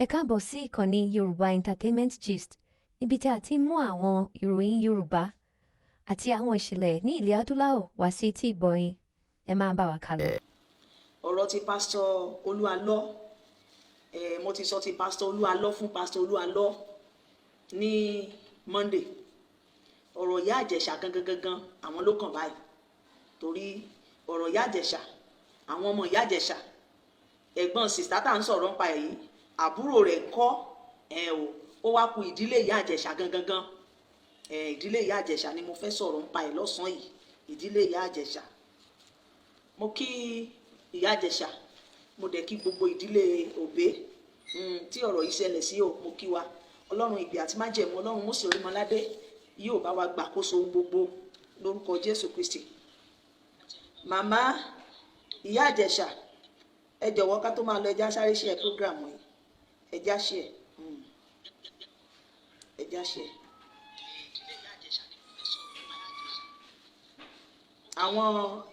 Ẹ káàbọ̀ sí ìkànnì Yorùbá Entertainment Gist, níbi tí a ti ń mú àwọn ìròyìn Yorùbá àti àwọn ìṣẹ̀lẹ̀ ní ilẹ̀ adúláwọ̀ wá sí etí ìgbọ́ yín. Ẹ máa bá wa kálọ. Ọ̀rọ̀ ti Pásítọ̀ Olúalọ́, mo ti sọ ti Pásítọ̀ Olúalọ́ fún Pásítọ̀ Olúalọ́ ní Monday. Ọ̀rọ̀ Ìyá Ìjẹ̀ṣà gangan gangan, àwọn ló kàn báyìí, torí ọ̀rọ̀ Ìyá Ìjẹ̀ṣà, àwọn ọmọ Ìyá Ìjẹ̀ṣà, ẹ̀gbọ́n sister tá à ń sọ̀rọ̀ nípa èyí, àbúrò rẹ̀ kọ́ ẹ̀ o, ó wá ku ìdílé Ìyá Ìjẹ̀ṣà gangan gan. Ẹ̀ ìdílé Ìyá Ìjẹ̀ṣà ni mo fẹ́ sọ̀rọ̀ nípa ẹ̀ lọ́sàn-án yìí. Ìdílé Ìyá Ìjẹ̀ṣà, mo kí Ìyá Ìjẹ̀ṣà, mo dẹ̀ kí gbogbo ìdílé Òbé tí ọ̀rọ̀ yìí ṣẹlẹ̀ sí o. Mo kí wa. Ọlọ́run ìgbè àti májẹ̀mú, Ọlọ́run Mósè Orímọládé yóò bá wa gbàkóso ohun gbogbo lórúkọ Jésù Kristi. Màmá Ìyá Ìjẹ̀ṣà, ẹ jọ̀wọ́, ká tó máa lọ, ẹ já sáré ṣe ẹ program yìí. Ẹ já ṣe ẹ, ẹ já ṣe ẹ. Àwọn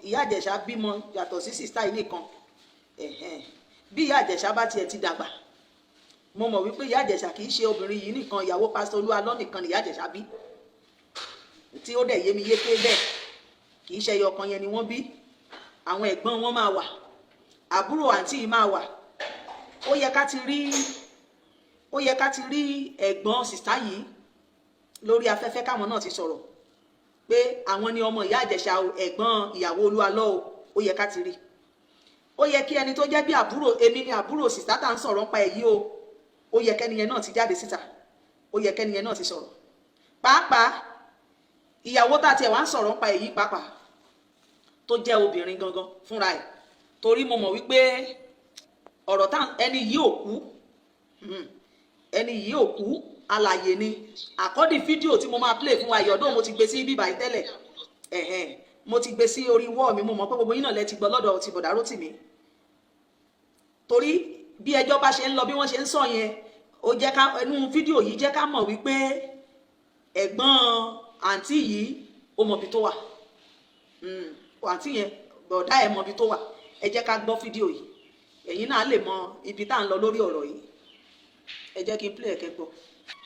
Ìyá Ìjẹ̀ṣà bímọ yàtọ̀ sí sister yìí nìkan. Bí Ìyá Ìjẹ̀ṣà bá tiẹ̀ ti dàgbà, mo mọ̀ wípé Ìyá Ìjẹ̀ṣà kì í ṣe obìnrin yìí nìkan, ìyàwó Pásítọ̀ Olúalọ́ nìkan ni Ìyá Ìjẹ̀ṣà bí, tí ó dẹ̀ yé mi yéké bẹ́ẹ̀. Kì í ṣe ẹyọ kan yẹn ni wọ́n bí. Àwọn ẹ̀gbọ́n wọn máa wà, àbúrò àǹtí yìí máa wà. Ó yẹ ká ti rí ẹ̀gbọ́n sister yìí lórí afẹ́fẹ́, káwọn náà ti sọ̀rọ̀ pé àwọn ni ọmọ Ìyá Ìjẹ̀ṣà o, ẹ̀gbọ́n ìyàwó Olúalọ́ o. Ó yẹ ká ti rí. Ó yẹ kí ẹni tó jẹ́ bí àbúrò, èmi ni àbúrò sister tá à ń sọ̀rọ̀ nípa èyí o, ó yẹ kẹ́niyẹn náà ti jáde síta, ó yẹ kẹ́niyẹn náà ti sọ̀rọ̀. Pàápàá ìyàwó tá a tiẹ̀ wá ń sọ̀rọ̀ nípa èyí pàápàá, tó jẹ́ obìnrin gangan fúnra ẹ̀, torí mo mọ̀ wípé ọ̀rọ̀ tá ẹni yìí ò kú, ẹni yìí ò kú, alàyè ni. Àkọ́dì fídíò tí mo máa play fún wa yọ̀dọ̀, mo ti gbé sí bíbá yìí tẹ́lẹ̀. Ẹ̀hẹ́n, mo ti gbé sí orí wall mi. Mo mọ̀ pé gbogbo yín náà lẹ ti gbọ́ lọ́dọ̀ ti bọ̀dá Rótìmí, torí bí ẹjọ́ bá ṣe ń lọ, bí wọ́n ṣe ń sọ yẹn, ó jẹ́ ká ẹnu fídíò yìí jẹ́ ká mọ̀ wípé ẹ̀gbọ́n àǹtí yìí, ó mọ̀ bí tó wà. Àǹtí yẹn, bọ̀dá ẹ̀ mọ̀ bí tó wà. Ẹ jẹ́ ká gbọ́ fídíò yìí, ẹ̀yin náà lè mọ ibi tá à ń lọ lórí ọ̀rọ̀ yìí. Ẹ jẹ́ kí n play ẹ̀kẹ́ gbọ́.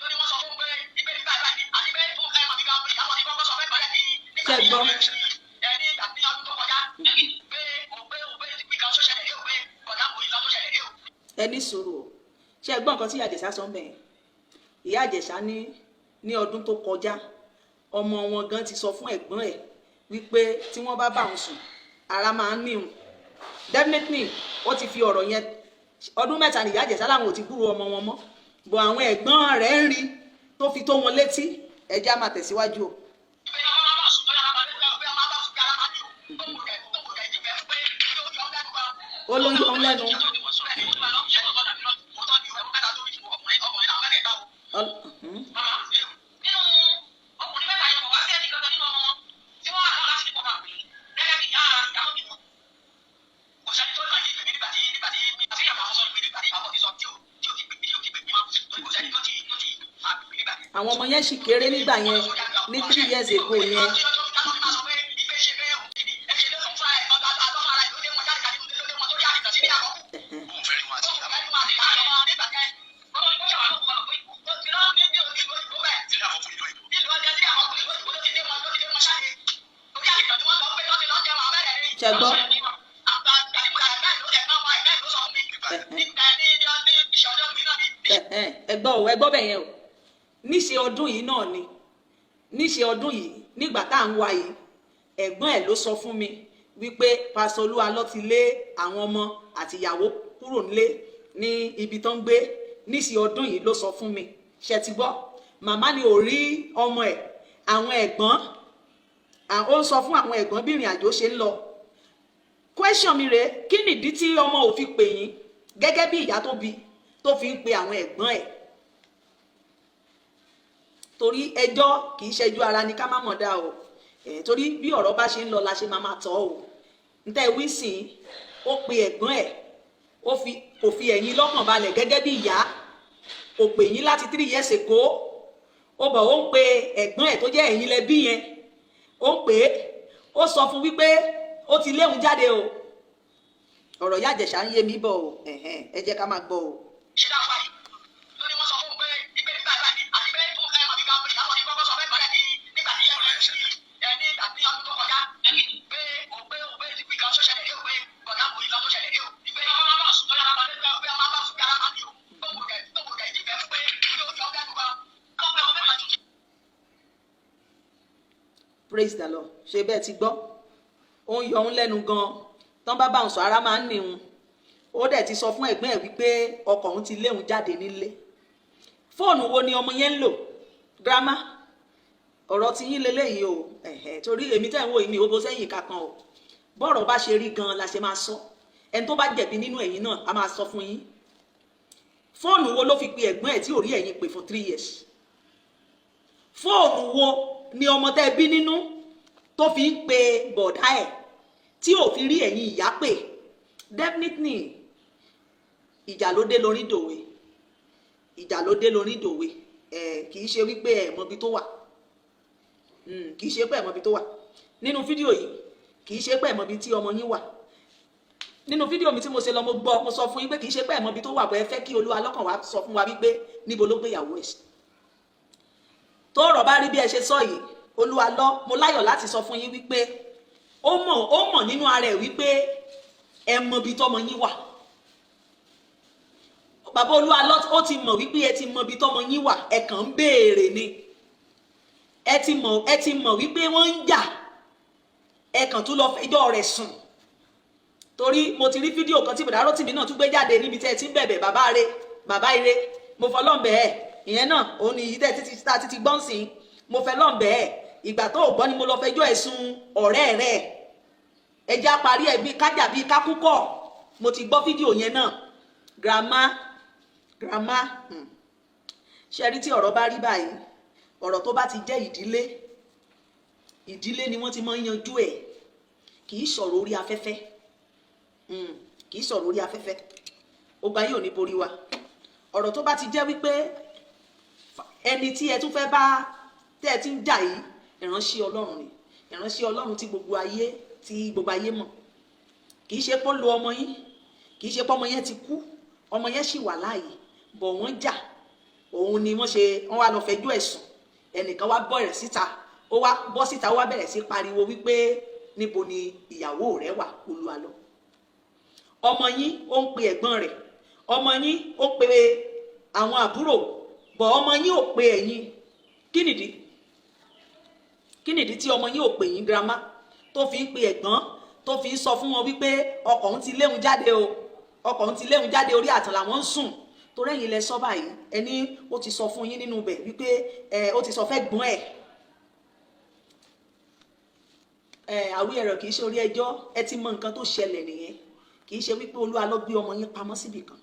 Lórí wọn sọ fún pé ìgbé nígbà báyìí àti pé fún ẹ màmí kan ìyàwó ti kọ́kọ́ sọ fẹ́ bàrẹ̀ ní Ṣé ẹ gbọ́? Ẹ ní ní ọdún tó kọjá pé òun pé ìkan tó ṣẹlẹ̀ yóò pé bọ̀dá òun ìkan tó ṣẹlẹ̀ yóò. Ẹ ní sùúrù o. Ṣé ẹ gbọ́ nǹkan tí Ìyá Ìjẹ̀ṣà sọ ń bẹ̀ yẹn? Ìyá Ìjẹ̀ṣà ní ọdún tó kọjá, ọmọ wọn gan ti sọ fún ẹ̀gbọ́n ẹ̀ wípé tí wọ́n bá bá òun sùn, ara máa ń ní òun. Definitely, ó ti fi ọ̀rọ̀ yẹn. Ọdún 3 ní Ìyá Ìjẹ̀ṣà làwọn ò ti gbúrò ọmọ wọn mọ́ bọ̀, àwọn ẹ̀gbọ́n rẹ̀ ń rí tó fi tó wọn létí. Ẹ já máa tẹ̀síwájú o. Pé ọmọ máa bá sùn, bóyá máa bá máa bá sùn kí ara máa ní òun tó kò rẹ̀ tó kò rẹ̀ ti fẹ́ pé yóò yọ lẹ́nu kan. Ó ló ń yọ ọ́n lẹ́nu. Nínú ọkùnrin mẹ́ta yẹn, kò wá sí ẹnì kankan nínú ọmọ wọn tí wọ́n wà náà láti nípa pé gẹ́gẹ́ bí ìyá ìyàwó mi wọn. Kò sẹ́ni tó láti pè mí nígbà tí àti ìyàwó àwọn sọ pé nígbà tí àwọn ti sọ tí ò ti pè mí, tí ò ti pè mí mọ́, torí kò sẹ́ni tó ti máa pè mí nígbà tí. Àwọn ọmọ yẹn sì kéré nígbà yẹn, ní 3 years ago yẹn. Ṣé gbọ́? Ẹ̀hẹ́n, ẹ gbọ́ o, ẹ gbọ́ bẹ̀ yẹn o. Níṣe ọdún yìí náà ni, níṣe ọdún yìí, nígbà tá à ń wá yìí, ẹ̀gbọ́n ẹ̀ ló sọ fún mi wípé Pásítọ̀ Olúalọ́ ti lé àwọn ọmọ àti ìyàwó kúrò nílé ní ibi tó ń gbé. Níṣe ọdún yìí ló sọ fún mi. Ṣe ti gbọ́? Màmá ni ò rí ọmọ ẹ̀. Àwọn ẹ̀gbọ́n, ó ń sọ fún àwọn ẹ̀gbọ́n bí ìrìn àjò ṣe ń lọ. Question mi rèé: kí nìdí tí ọmọ ò fi pè yín gẹ́gẹ́ bí ìyá tó bí, tó fi ń pe àwọn ẹ̀gbọ́n ẹ̀? Torí ẹjọ́ kì í ṣẹjú ara ni ká má mọ̀ dá o. Torí bí ọ̀rọ̀ bá ṣe ń lọ la ṣe máa máa tọ́ o. Ntẹ́ wísìn, ó pe ẹ̀gbọ́n ẹ̀, ó fi kò fi ẹ̀yin lọ́kàn balẹ̀ gẹ́gẹ́ bí ìyá. Kò pè yín láti 3 years ago, ó bọ̀, ó ń pe ẹ̀gbọ́n ẹ̀ tó jẹ́ ẹ̀yin lẹ bí yẹn. Ó ń pè é, ó sọ fún wípé ó ti léwu jáde o. Ọ̀rọ̀ Ìyá Ìjẹ̀ṣà ń yé mi bọ̀ o. Ẹ̀hẹ́n, ẹ jẹ́ ká máa gbọ́ o. Praise the Lord. Ṣe bẹ́ẹ̀ ti gbọ́? Ó ń yọ òun lẹ́nu gan-an. Tán bá bá òun sọ, ara máa ń ní òun. Ó dẹ̀ ti sọ fún ẹ̀gbọ́n ẹ̀ wípé ọkọ òun ti léun jáde nílé. Fóònù wo ni ọmọ yẹn ń lò? Grandma, ọ̀rọ̀ ti yín leléyìí o. Ẹ̀hẹ̀, torí èmi tẹ́ ń wò mí, ó bó sẹ́yìn kankan o. Bọ́rọ̀ bá ṣe rí gan-an la ṣe máa sọ. Ẹni tó bá jẹ̀bi nínú ẹ̀yin náà, a máa sọ fún yín. Fóònù wo ló fi pe ẹ̀gbọ́n ẹ̀ tí ò rí ẹ̀yin pè fún 3 years? Fóònù wo ni ọmọ tẹ́ bí nínú tó fi ń pe bọ̀dá ẹ̀ tí ò fi rí ẹ̀yin ìyá pè? Definitely, ìjà ló dé lórí dòwe, ìjà ló dé lórí dòwe. Ẹ kì í ṣe wípé ẹ mọbi tó wà. Kì í ṣe pé ẹ mọbi tó wà nínú fídíò yìí. Kì í ṣe pé ẹ mọbi tí ọmọ yín wà nínú fídíò mi tí mo ṣe lọ. Mo gbọ́, mo sọ fún yín pé kì í ṣe pé ẹ mọbi tó wà bọ́. Ẹ fẹ́ kí Olúwa lọ́kàn wá sọ fún wa wípé níbo ló gbé ìyàwó ẹ̀ sí. Tó ọ̀rọ̀ bá rí bí ẹ ṣe sọ yìí, Olúwa lọ, mo láyọ̀ láti sọ fún yín wípé ó mọ̀, ó mọ̀ nínú ara ẹ̀ wípé ẹ mọbi tọmọ yín wà. Bàbá Olúwa lọ, ó ti mọ̀ wípé ẹ ti mọbi tọmọ yín wà. Ẹ kàn ń béèrè ni. Ẹ ti mọ̀, ẹ ti mọ̀ wípé wọ́n ń jà. Ẹ kàn tún lọ fẹjọ́ rẹ̀ sùn, torí mo ti rí fídíò kan tí bùdá Rótìmí náà tún gbé jáde níbi tẹ́ ẹ ti ń bẹ̀bẹ̀. Bàbá re, bàbá ire, mo fọlọ́ǹbẹ̀ ẹ̀. Ìyẹn náà òun ni yìí tẹ́ títí tá a ti gbọ́n sí. Mo fẹ́ lọ́ǹbẹ̀ ẹ̀. Ìgbà tó o gbọ́ ni mo lọ fẹjọ́ ẹ̀ sùn ọ̀rẹ́ rẹ̀. Ẹja parí ẹ̀ bíi kájà bíi kákúkọ̀. Mo ti gbọ́ fídíò yẹn náà. Grandma, grandma, ṣe rí, tí ọ̀rọ̀ bá rí báyìí, ọ̀rọ̀ tó bá ti jẹ́ ìdílé, ìdílé ni wọ́n ti máa ń yanjú ẹ̀. Kì í sọ̀rọ̀ orí afẹ́fẹ́, kì í sọ̀rọ̀ orí afẹ́fẹ́. Ogun ayé ò ní borí wa. Ọ̀rọ̀ tó bá ti jẹ́ wípé ẹni tí ẹ tún fẹ́ bá tẹ́ ẹ ti ń jà yìí, ìránṣẹ́ Ọlọ́run ni, ìránṣẹ́ Ọlọ́run tí gbogbo ayé mọ̀. Kì í ṣe pé ó lo ọmọ yín, kì í ṣe pé ọmọ yẹn ti kú. Ọmọ yẹn sì wà láàyè bọ̀. Wọ́n jà, òun ni wọ́n ṣe, wọ́n wá lọ fẹjọ́ ẹ̀sùn. Ẹnìkan wá bọ̀rẹ̀ síta, ó wá bọ́ síta, ó wá bẹ̀rẹ̀ sí pariwo wípé níbo ni ìyàwó rẹ̀ wà? Olúwa lọ, ọmọ yín ó ń pe ẹ̀gbọ́n rẹ̀, ọmọ yín ó pe àwọn àbúrò bọ̀, ọmọ yín ò pe ẹ̀yin. Kí nìdí? Kí nìdí tí ọmọ yín ò pè yín, grandma, tó fi ń pe ẹ̀gbọ́n, tó fi ń sọ fún wọn wípé ọkọ òun ti léhun jáde o, ọkọ òun ti léhun jáde, orí àtàn làwọn ń sùn? Torí ẹ̀yin lẹ sọ báyìí, ẹni ó ti sọ fún yín nínú ibẹ̀ wípé ẹ ó ti sọ fẹ́ gbọ́n ẹ̀ ẹ àwí ẹ̀rọ. Kì í ṣe orí ẹjọ́. Ẹ ti mọ nǹkan tó ṣẹlẹ̀ nìyẹn. Kì í ṣe wípé Olúwa lọ gbé ọmọ yín pamọ́ síbì kan.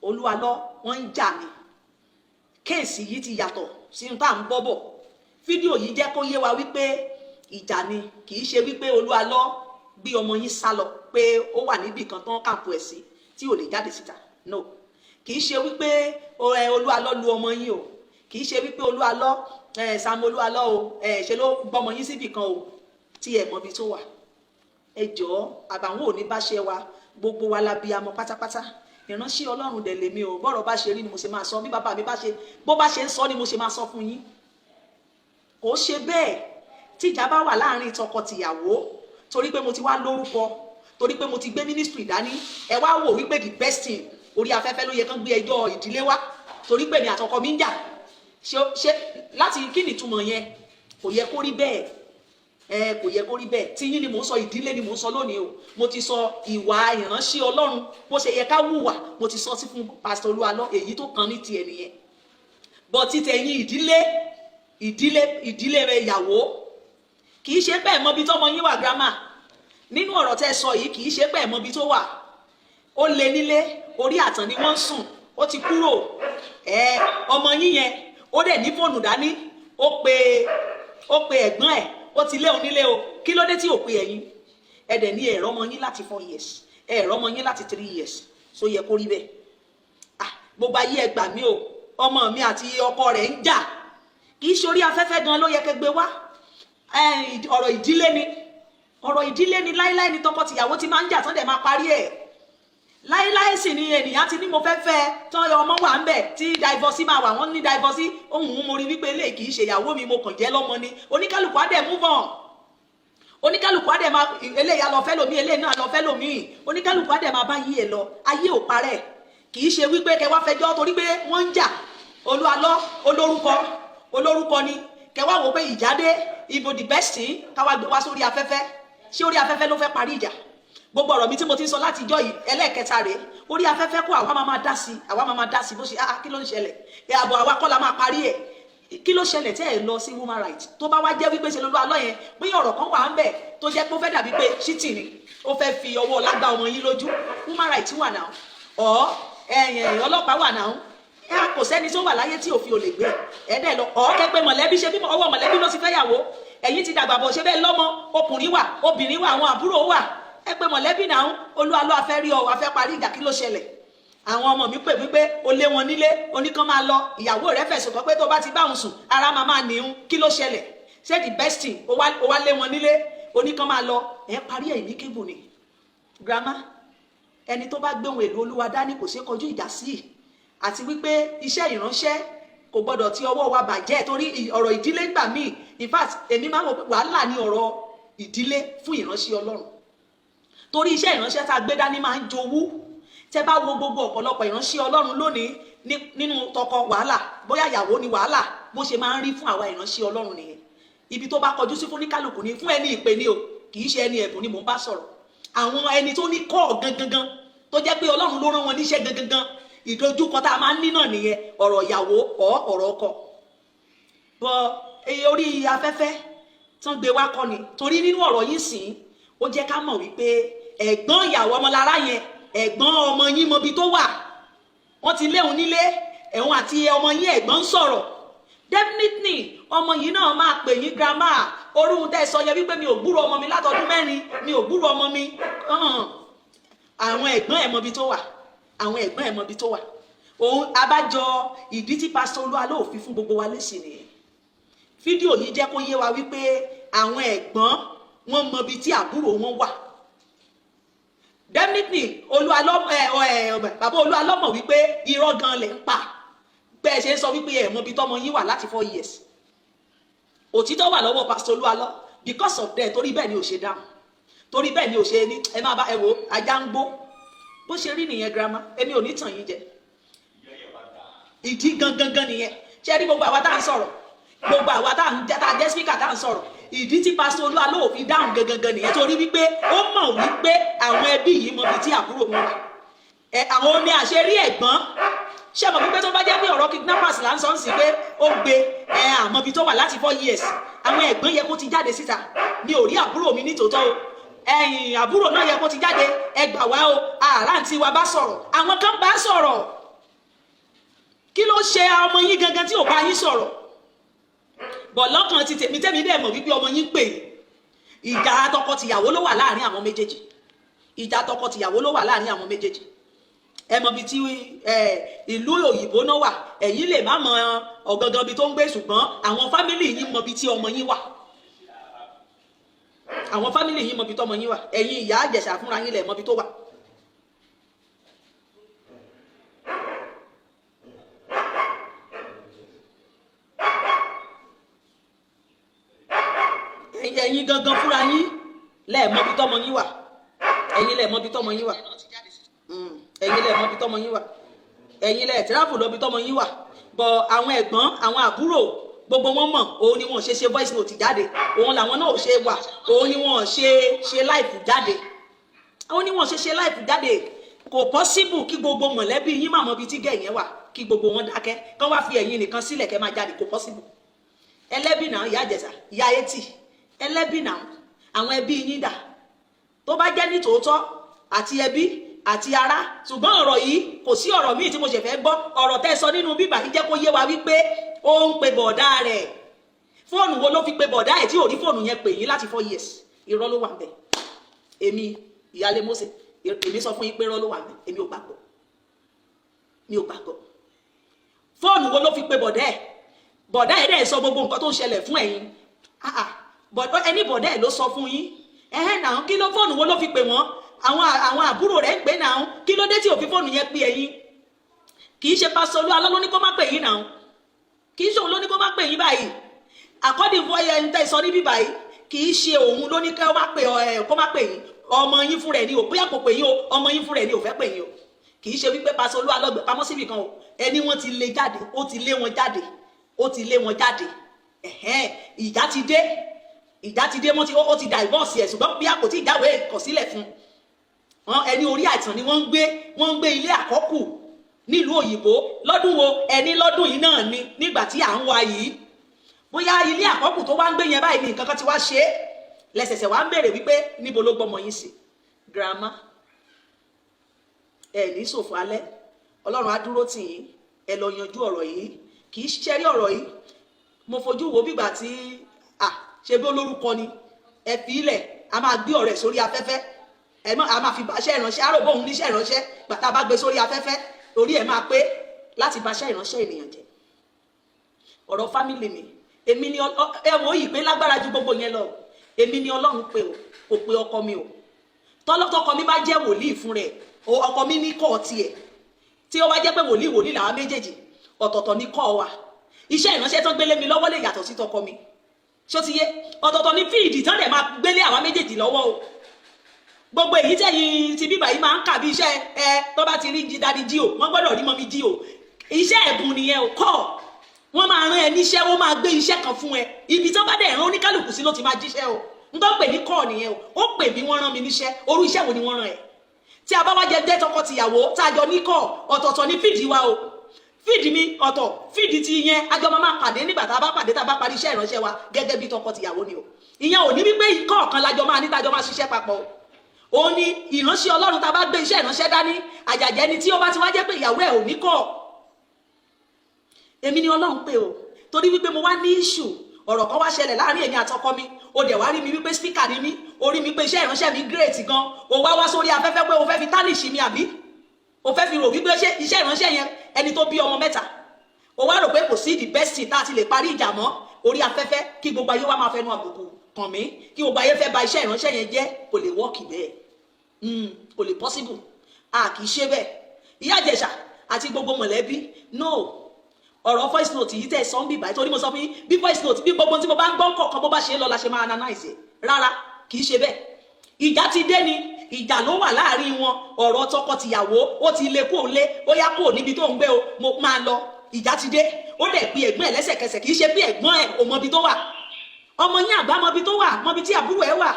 Olúwa lọ, wọ́n ń jà ní. Case yìí ti yàtọ̀ sí ohun tá à ń gbọ́ bọ̀. Fídíò yìí jẹ́ kó yé wa wípé ìjà ni. Kì í ṣe wípé Olúwa lọ gbé ọmọ yín sá lọ, pé ó wà níbì kan tán kàǹpù ẹ̀ sí tí ò lè jáde síta. No, kì í ṣe wípé Olúwa lọ lu ọmọ yín o. Kì í ṣe wípé Olúwa lọ ẹ Sam Olúwa lọ o, ẹ ṣe ló gbọmọ yín síbì kan o tí ẹ mọbi tó wà. Ẹ jọ̀ọ́, àbàwọn ò ní bá ṣe wa. Gbogbo wa la bí amọ pátápátá. Ìránṣẹ́ Ọlọ́run dẹ̀ lèmi o. Bọ́rọ̀ bá ṣe rí ni mo ṣe máa sọ. Bí bàbá mi bá ṣe, bó bá ṣe ń sọ ni mo ṣe máa sọ fún yín. Kò ṣe bẹ́ẹ̀. Tíjà bá wà láàrin tọkọ-tìyàwó, torí pé mo ti wá lórúkọ, torí pé mo ti gbé ministry dání, ẹ wá wò wípé the best thing, orí afẹ́fẹ́ ló yẹ kán gbé ẹjọ́ ìdílé wá, torí pé mi àtọkọ mi ń jà. Ṣe láti kí ni ìtumọ̀ yẹn? Kò yẹ kó rí bẹ́ẹ̀. Ẹ kò yẹ kó rí bẹ́ẹ̀. Tí yín ni mò ń sọ, ìdílé ni mò ń sọ lónìí o. Mo ti sọ ìwà ìránṣẹ́ Ọlọ́run, bó ṣe yẹ ká wùwà, mo ti sọ sí fún Pásítọ̀ Olúwalọ. Èyí tó kàn ní tiẹ̀ nìyẹn bọ́. Títẹ̀ yín, ìdílé, ìdílé, ìdílé rẹ, ìyàwó, kì í ṣe bẹ́ẹ̀ mọbi tọ́mọ yín wà. Grandma, nínú ọ̀rọ̀ tẹ́ sọ yìí, kì í ṣe bẹ́ẹ̀ mọbi tó wà. Ó lé nílé, orí àtàn ni wọ́n ń sùn. Ó ti kúrò. Ẹ ọmọ yín yẹn, ó dẹ̀ ní fóònù dání, ó pe ẹ̀gbọ́n ẹ̀, ó ti lé òun nílé o. Kí ló dé tí ò pe ẹ̀yin? Ẹ dẹ̀ ní ẹ̀rọ ọmọ yín láti 4 years, ẹ̀rọ ọmọ yín láti 3 years. So yẹ kó rí bẹ́ẹ̀? Ah, gbogbo ayé, ẹ gbà mí o. Ọmọ mi àti ọkọ rẹ̀ ń jà. Kì í ṣe orí afẹ́fẹ́ gan ló yẹ kẹ́ gbé wá. Ọ̀rọ̀ ìdílé ni, ọ̀rọ̀ ìdílé ni. Láíláí ni tọkọ-tìyàwó ti máa ń jà tán dẹ̀ máa parí ẹ̀. Láíláí sì ni ènìyàn ti ní mo fẹ́ fẹ́ tán, ọmọ wà ń bẹ̀, tí divorce máa wà. Wọ́n ní divorce ohun. Mo rí wípé eléyìí kì í ṣe ìyàwó mi, mo kàn jẹ́ lọ́mọ ni. Oníkálukú á dẹ̀ move on. Oníkálukú á dẹ̀ máa, eléyìí á lọ fẹ́ lòmíì, eléyìí náà lọ fẹ́ lòmíì. Oníkálukú á dẹ̀ máa bá yí ẹ̀ lọ. Ayé ò parẹ́. Kì í ṣe wípé kẹ wá fẹjọ́ torí pé wọ́n ń jà. Olúwa lọ, olórúkọ, olórúkọ ni. Kẹ wá wò pé ìjà dé. Ibo the best thing, káwá gbé wá sórí afẹ́fẹ́. Ṣé orí afẹ́fẹ́ ló fẹ́ parí ìjà? Gbogbo ọ̀rọ̀ mi tí mo ti ń sọ láti ìjọ́ yìí, ẹlẹ́ẹ̀kẹta rèé. Orí afẹ́fẹ́ kó àwa máa máa dá sí, àwa máa máa dá sí bó ṣe. Ah, kí ló ń ṣẹlẹ̀? Ẹ àbọ̀, àwa kọ́ la máa parí ẹ̀. Kí ló ṣẹlẹ̀ tẹ́ ẹ lọ sí human rights? Tó bá wá jẹ́ wípé ṣe lólu alọ́ yẹn, bóyá ọ̀rọ̀ kan wà ń bẹ̀ tó jẹ́ pé ó fẹ́ dàbí pé cheating ni, ó fẹ́ fi ọwọ́ lágbá ọmọ yín lójú, human rights wà náà, ọ̀ ẹ̀yìn ọlọ́pàá wà náà. Ẹ kò sẹ́ni tó wà láyé tí òfin ò lè gbé ẹ dẹ́ lọ. Ọ̀ kẹ́pẹ́ mọ̀lẹ́bí, ṣe bí ọwọ́ mọ̀lẹ́bí ló ti fẹ́ yàwó. Ẹ̀yin ti dàgbà bọ̀, ṣe bẹ́ẹ̀ lọ́mọ ọkùnrin wà, obìnrin wà, àwọn àbúrò wà. Ẹ pé mọ̀lẹ́bí náà. Olúwa afẹ́ rí ọ, afẹ́ parí ìjà. Kí ló ṣẹlẹ̀? Àwọn ọmọ mi pè wípé o lé wọn nílé, oníkan máa lọ. Ìyàwó rẹ fẹ̀sùn kàn pé tó bá ti bá òun sùn, ara máa máa nìhun. Kí ló ṣẹlẹ̀? Ṣé the best thing, o wá lé wọn nílé, oníkan máa lọ? Ẹ parí ẹ̀ ní kébù ni. Grandma, ẹni tó bá gbé ohun èlò Olúwa dání, kò ṣeé kọjú ìjà sí i. Àti wípé iṣẹ́ ìránṣẹ́ kò gbọ́dọ̀ tí ọwọ́ wa bàjẹ́, torí ọ̀rọ̀ ìdílé gbà míì. In fact, èmi máa ń wò pé wàhálà ní ọ̀rọ̀ ìdílé fún ìránṣẹ́ Ọlọ́run, torí iṣẹ́ ìránṣẹ́ tá a gbé dání máa ń jowú. Tẹ́ bá wo gbogbo ọ̀pọ̀lọpọ̀ ìránṣẹ́ Ọlọ́run lónìí, nínú tọkọ wàhálà, bóyá ìyàwó ni wàhálà. Bó ṣe máa ń rí fún àwa ìránṣẹ́ Ọlọ́run nìyẹn. Ibi tó bá kọjú sí fún ní kálukú ni. Fún ẹni ìpè ni o, kì í ṣe ẹni ẹ̀bùn ni mò ń bá sọ̀rọ̀. Àwọn ẹni tó ní kọ́ gangan, tó jẹ́ pé Ọlọ́run ló rán wọn níṣẹ́ gangan, ìdojúkọ tá a máa ń ní náà nìyẹn, ọ̀rọ̀ ìyàwó ọ̀ ọ̀rọ̀ ọkọ. Bọ orí afẹ́fẹ́ tán gbé wá kọ́ ni, torí nínú ọ̀rọ̀ yìí sìn, ó jẹ́ ká mọ̀ wípé ẹ̀gbọ́n ìyàwó ọmọlára yẹn, ẹ̀gbọ́n ọmọ yín mọbi tó wà. Wọ́n ti léun nílé, ẹ̀hún àti ọmọ yín ẹ̀gbọ́n ń sọ̀rọ̀. Definitely, ọmọ yìí náà máa pè yín. Grandma, orúhun tẹ́ ẹ sọ yẹn wípé mi ò gbúrò ọmọ mi látọdún 4, mi ò gbúrò ọmọ mi. Àwọn ẹ̀gbọ́n ẹ̀ mọbi tó wà, àwọn ẹ̀gbọ́n ẹ̀ mọbi tó wà. Òun abájọ ìdí tí Pásítọ̀ Olúwa fi fún gbogbo wa lésì nìyẹn. Fídíò yìí jẹ́ kó yé wa wípé àwọn ẹ̀gbọ́n wọn mọbi tí àbúrò wọn wà. Definitely, Olúwa ẹ ẹ bàbá Olúwa lọ́mọ̀ wípé irọ́ gan lẹ̀ ń pa bẹ́ẹ̀ ṣe ń sọ wípé ẹ̀ mọbi tọ́mọ yín wà láti 4 years. Òtítọ́ wà lọ́wọ́ Pásítọ̀ Olúwa lọ. Because of that, torí bẹ́ẹ̀ ni ò ṣe dáhùn, torí bẹ́ẹ̀ ni ò ṣe ní ẹ máa bá ẹ wò. Ajá ń gbó bó ṣe rí nìyẹn. Grandma, èmi ò ní tàn yín jẹ. Ìdí gangan gan nìyẹn. Ṣé rí gbogbo àwa tá à ń sọ̀rọ̀, gbogbo àwa tá à ń jẹ́, tá a jẹ́ speaker, tá à ń sọ̀rọ̀, ìdí tí Pásítọ̀ Olúwa ló fi dáhùn gangan nìyẹn, torí wípé ó mọ̀ wípé àwọn ẹbí yìí mọ ibi tí àbúrò wọn wà. Ẹ àwọn oní àṣẹrí ẹ̀gbọ́n, ṣé mọ̀ wípé tó bá jẹ́ pé ọ̀rọ̀ kidnappers là ń sọ ń sìn, pé ó gbé ẹ àmọ́ ibi tó wà láti 4 years, àwọn ẹ̀gbọ́n yẹ kó ti jáde síta: "Mi ò rí àbúrò mi ní tòótọ́ o." Ẹ̀yìn àbúrò náà yẹ kó ti jáde: "Ẹ gbà wá o, àrántí wa bá sọ̀rọ̀." Àwọn kan bá sọ̀rọ̀. Kí ló ṣe ọmọ yín gangan tí ò bá yín sọ̀rọ̀ bọ̀? Lọ́kàn ti tèmi, tèmi dẹ̀ mọ̀ wípé ọmọ yín pè ìjà tọkọ-tìyàwó ló wà láàrin àwọn méjèèjì. Ìjà tọkọ-tìyàwó ló wà láàrin àwọn méjèèjì. Ẹ mọ̀ bí tí ìlú òyìnbó náà wà. Ẹ̀yin lè má mọ ọ̀gangan bí tó ń gbé, ṣùgbọ́n àwọn family yín mọ̀ bí tí ọmọ yín wà. Àwọn family yín mọ̀ bí tọmọ yín wà. Ẹ̀yin ìyá Àjẹsà fúnra yín lẹ̀ mọ̀ bí tó wà. Ẹ̀yin gangan fúnra yín lẹ́ẹ̀ mọ̀ bí tọmọ yín wà. Ẹ̀yin lẹ́ẹ̀ mọ̀ bí tọmọ yín wà. Ẹ̀yin lẹ́ẹ̀ mọ̀ bí tọmọ yín wà. Ẹ̀yin lẹ́ẹ̀ travel lọ bí tọmọ yín wà bọ̀. Àwọn ẹ̀gbọ́n, àwọn àbúrò, gbogbo wọn mọ̀. Òun ni wọn ṣe ṣe voice note jáde, òun làwọn náà ò ṣe wà, òun ni wọn ṣe ṣe live jáde, òun ni wọn ṣe ṣe live jáde. Kò possible kí gbogbo mọ̀lẹ́bí yín má mọ̀ bí tí gẹ̀ yẹn wà, kí gbogbo wọn dákẹ́, kán wá fi ẹ̀yin nìkan sílẹ̀ kẹ́ máa jáde. Kò possible. Ẹlẹ́bì náà, ìyá Àjẹsà, ìyá etí ẹlẹ́bì náà, àwọn ẹbí yín dà? Tó bá jẹ́ ní tòótọ́, àti ẹbí àti ará. Ṣùgbọ́n ọ̀rọ̀ yìí, kò sí ọ̀rọ̀ míì tí mo ṣe fẹ́ gbọ́. Ọ̀rọ̀ tẹ́ sọ nínú bíbà yìí jẹ́ kó yé wa wípé ó ń pe bọ̀dá rẹ̀. Fóònù wo ló fi pe bọ̀dá ẹ̀ tí ò rí fóònù yẹn pè yín láti 4 years? Irọ́ ló wà ń bẹ̀. Èmi ìyáálé Mósè, èmi sọ fún yín pé irọ́ ló wà ń bẹ̀. Èmi ò gbàgbọ́, mi ò gbàgbọ́. Fóònù wo ló fi pe bọ̀dá ẹ̀? Bọ̀dá ẹ̀ dẹ̀ sọ gbogbo nǹkan tó ń ṣẹlẹ̀ fún ẹ̀yin. Ẹni bọ̀dá ẹ̀ ló sọ fún yín ẹ̀hẹ́n náà. Kí ló, fóònù wo ló fi pè wọ́n? Àwọn àbúrò rẹ̀ ń pè náà. Kí ló dé tí ò fi fóònù yẹn pè ẹ̀yin? Kì í ṣe Pásítọ̀ Olúwa ló ní kó má pè yín náà. Kì í ṣe òun ló ní kó má pè yín báyìí. According fún ẹyẹ ń tẹ́ sọ níbí báyìí, kì í ṣe òun ló ní kó má pè ẹ, kó má pè yín. Ọmọ yín fúnra ẹ̀ ní o. Bóyá kò pè yín o, ọmọ yín fúnra ẹ̀ ní ò fẹ́ pè yín o. Kì í ṣe wípé Pásítọ̀ Olúwa lọ́gbẹ̀ pamọ́ síbì kan o. Ẹni wọ́n ti lé jáde, ó ti lé wọn jáde, ó ti lé wọn jáde. Ẹ̀hẹ́n, ìjà ti dé. Ìjà ti dé, wọ́n ti ó ti divorce ẹ̀, ṣùgbọ́n bí a kò tí ì jáwèé ìkọ̀sílẹ̀ fún wọn, ẹni orí àìsàn ni wọ́n ń gbé. Wọ́n ń gbé ilé àkọ́kù nílùú òyìnbó. Lọ́dún wo? Ẹni lọ́dún yìí náà ni, nígbà tí à ń wá yìí. Bóyá ilé àkọ́kù tó wá ń gbé yẹn báyìí ní nǹkan kan ti wá ṣe é, lẹ́sẹ̀sẹ̀ wá ń béèrè wípé níbo ló gbọ́mọ yín sí. Grandma, ẹ ní ṣòfò alẹ́. Ọlọ́run á dúró tì yín. Ẹ lọ yanjú ọ̀rọ̀ yìí. Kì í ṣẹ́rí ọ̀rọ̀ yìí, mo fojú wo bígbà tí à ṣe bí olórúkọ ni. Ẹ fi ilẹ̀, a máa gbé ọ̀rẹ́ sórí afẹ́fẹ́. Ẹ mọ̀, a máa fi báṣẹ́ ìránṣẹ́ àròbó òun níṣẹ́ ìránṣẹ́. Gbàtà bá gbé sórí afẹ́fẹ́, orí ẹ̀ máa pé láti báṣẹ́ ìránṣẹ́ ènìyàn jẹ́. Ọ̀rọ̀ family mi, èmi ni ẹ wò yìí pé lágbára ju gbogbo yẹn lọ. Èmi ni Ọlọ́run pé o, kò pé ọkọ mi o. Tọ́lọ́tọ́kọ mi bá jẹ́ wòlíì fún rẹ̀, ọkọ mi ní kọ́ tiẹ̀. Tí ó wá jẹ́ pé wòlíì wòlíì làwọn méjèèjì, ọ̀tọ̀ọ̀tọ̀ ní kọ́ wa. Iṣẹ́ ìránṣẹ́ tán gbélé mi lọ́wọ́ lè yàtọ̀ sí tọkọ mi. Ṣó ti yé? Ọ̀tọ̀ọ̀tọ̀ ní field tán dẹ̀ máa gbélé àwa méjèèjì lọ́wọ́ o. Gbogbo èyí tẹ̀yìn ti bíbà yìí máa ń kà bí iṣẹ́ ẹ, tó bá ti rí Daddy G.O, wọ́n gbọ́dọ̀ rí Mummy G.O. Iṣẹ́ ẹ̀bùn nìyẹn o. Kọ́ wọ́n máa rán ẹ níṣẹ́, wọ́n máa gbé iṣẹ́ kan fún ẹ. Ibi tó bá dẹ̀ rán oníkálukú sí ló ti máa jíṣẹ́ o. N tó pè ní kọ́ nìyẹn o. Ó pè mí, wọ́n rán mi níṣẹ́. Orú iṣẹ́ wo ni wọ́n rán ẹ? Tí a bá wá jẹ jẹ́ tọkọ-tìyàwó, tá a jọ ní kọ́, ọ̀tọ̀ọ̀tọ̀ ní field wa o. Field mi ọ̀tọ̀, field ti yẹn, a jọ máa pàdé nígbà tá a bá pàdé, tá a bá parí iṣẹ́ ìránṣẹ́ wa gẹ́gẹ́ bí tọkọ-tìyàwó ni o. Ìyẹn ò ní wípé ikọ̀ kan lájọ máa ní, tájọ máa ṣiṣẹ́ papọ̀ o. Òun ni ìránṣẹ́ Ọlọ́run. Tá a bá gbé iṣẹ́ ìránṣẹ́ dání, àjàjẹ́ ni tí ó bá ti wá jẹ́ pé ìyàwó ẹ̀ ò ní kọ́. Èmi ni Ọlọ́run pé o, torí wípé mo wá ní issue, ọ̀rọ̀ kan wá ṣẹlẹ̀ láàrin èmi àtọkọ mi. O dẹ̀ wá rí mi wípé speaker ni mí, o rí mi pé iṣẹ́ ìránṣẹ́ mi great gan, o wá wá sórí afẹ́fẹ́ pé o fẹ́ fi tarnish mi, àbí o fẹ́ fi rò wípé ṣé iṣẹ́ ìránṣẹ́ yẹn, ẹni tó bí ọmọ mẹ́ta, o wá rò pé kò sí the best thing tá a ti lè parí ìjà mọ́ orí afẹ́fẹ́, kí gbogbo ayé wa máa fẹnu àbùkù kàn mí, kí gbogbo ayé fẹ́ ba iṣẹ́ ìránṣẹ́ yẹn jẹ́. Kò lè work bẹ́ẹ̀, kò lè possible. A kì í ṣe bẹ́ẹ̀. Ìyá Ìjẹ̀ṣà àti gbogbo mọ̀lẹ́bí, no. Ọ̀rọ̀ voice note yìí tẹ̀ sọ ń bì báyìí, torí mo sọ fún yín, bí voice note, bí gbogbo tí mo bá ń gbọ́ kọ̀ọ̀kan, bó bá ṣe ń lọ la ṣe máa analyse ẹ̀. Rárá, kì í ṣe bẹ́ẹ̀. Ìjà ti dé ni, ìjà ló wà láàrin wọn. Ọ̀rọ̀ tọkọ-tìyàwó, ó ti lé kó lé, ó yá kó níbi tó ń gbé o, mo máa lọ. Ìjà ti dé, ó dẹ̀ pe ẹ̀gbọ́n ẹ̀ lẹ́sẹ̀kẹsẹ̀. Kì í ṣe bí ẹ̀gbọ́n ẹ̀ ò mọbi tó wà. Ọmọ yín àgbà mọbi tó wà, mọbi tí àbúrò ẹ̀ wà.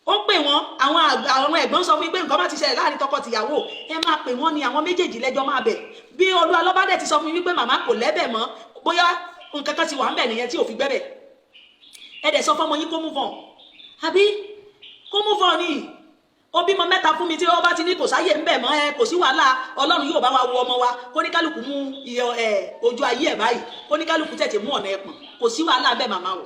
Ó pè wọ́n. Àwọn ẹ̀gbọ́n sọ fún mi pé nǹkan bá ti ṣẹlẹ̀ láàrin tọkọ-tìyàwó, ẹ máa pè wọ́n ni, àwọn méjèèjì lẹ́jọ́ máa bẹ̀. Bí Olú Alọ́bádẹ́ ti sọ fún mi wípé màmá kò lẹ́bẹ̀ mọ́, bóyá nǹkan kan ti wà ń bẹ̀ nìyẹn tí ò fi gbẹ́bẹ̀. Ẹ dẹ̀ sọ fọmọ yín kó move on, àbí kó move on ni. Ó bímọ mẹ́ta fún mi, tí ó bá ti ní kò sáyè ń bẹ̀ mọ́ ẹ, kò sí wàhálà. Ọlọ́run yóò bá wa wo ọmọ wa, kó ní kálukú mú ẹ ojú ayé ẹ̀ báyìí, kó ní kálukú tètè mú ọ̀nà ẹ̀pọ̀n. Kò sí wàhálà bẹ́ẹ̀, màmá o.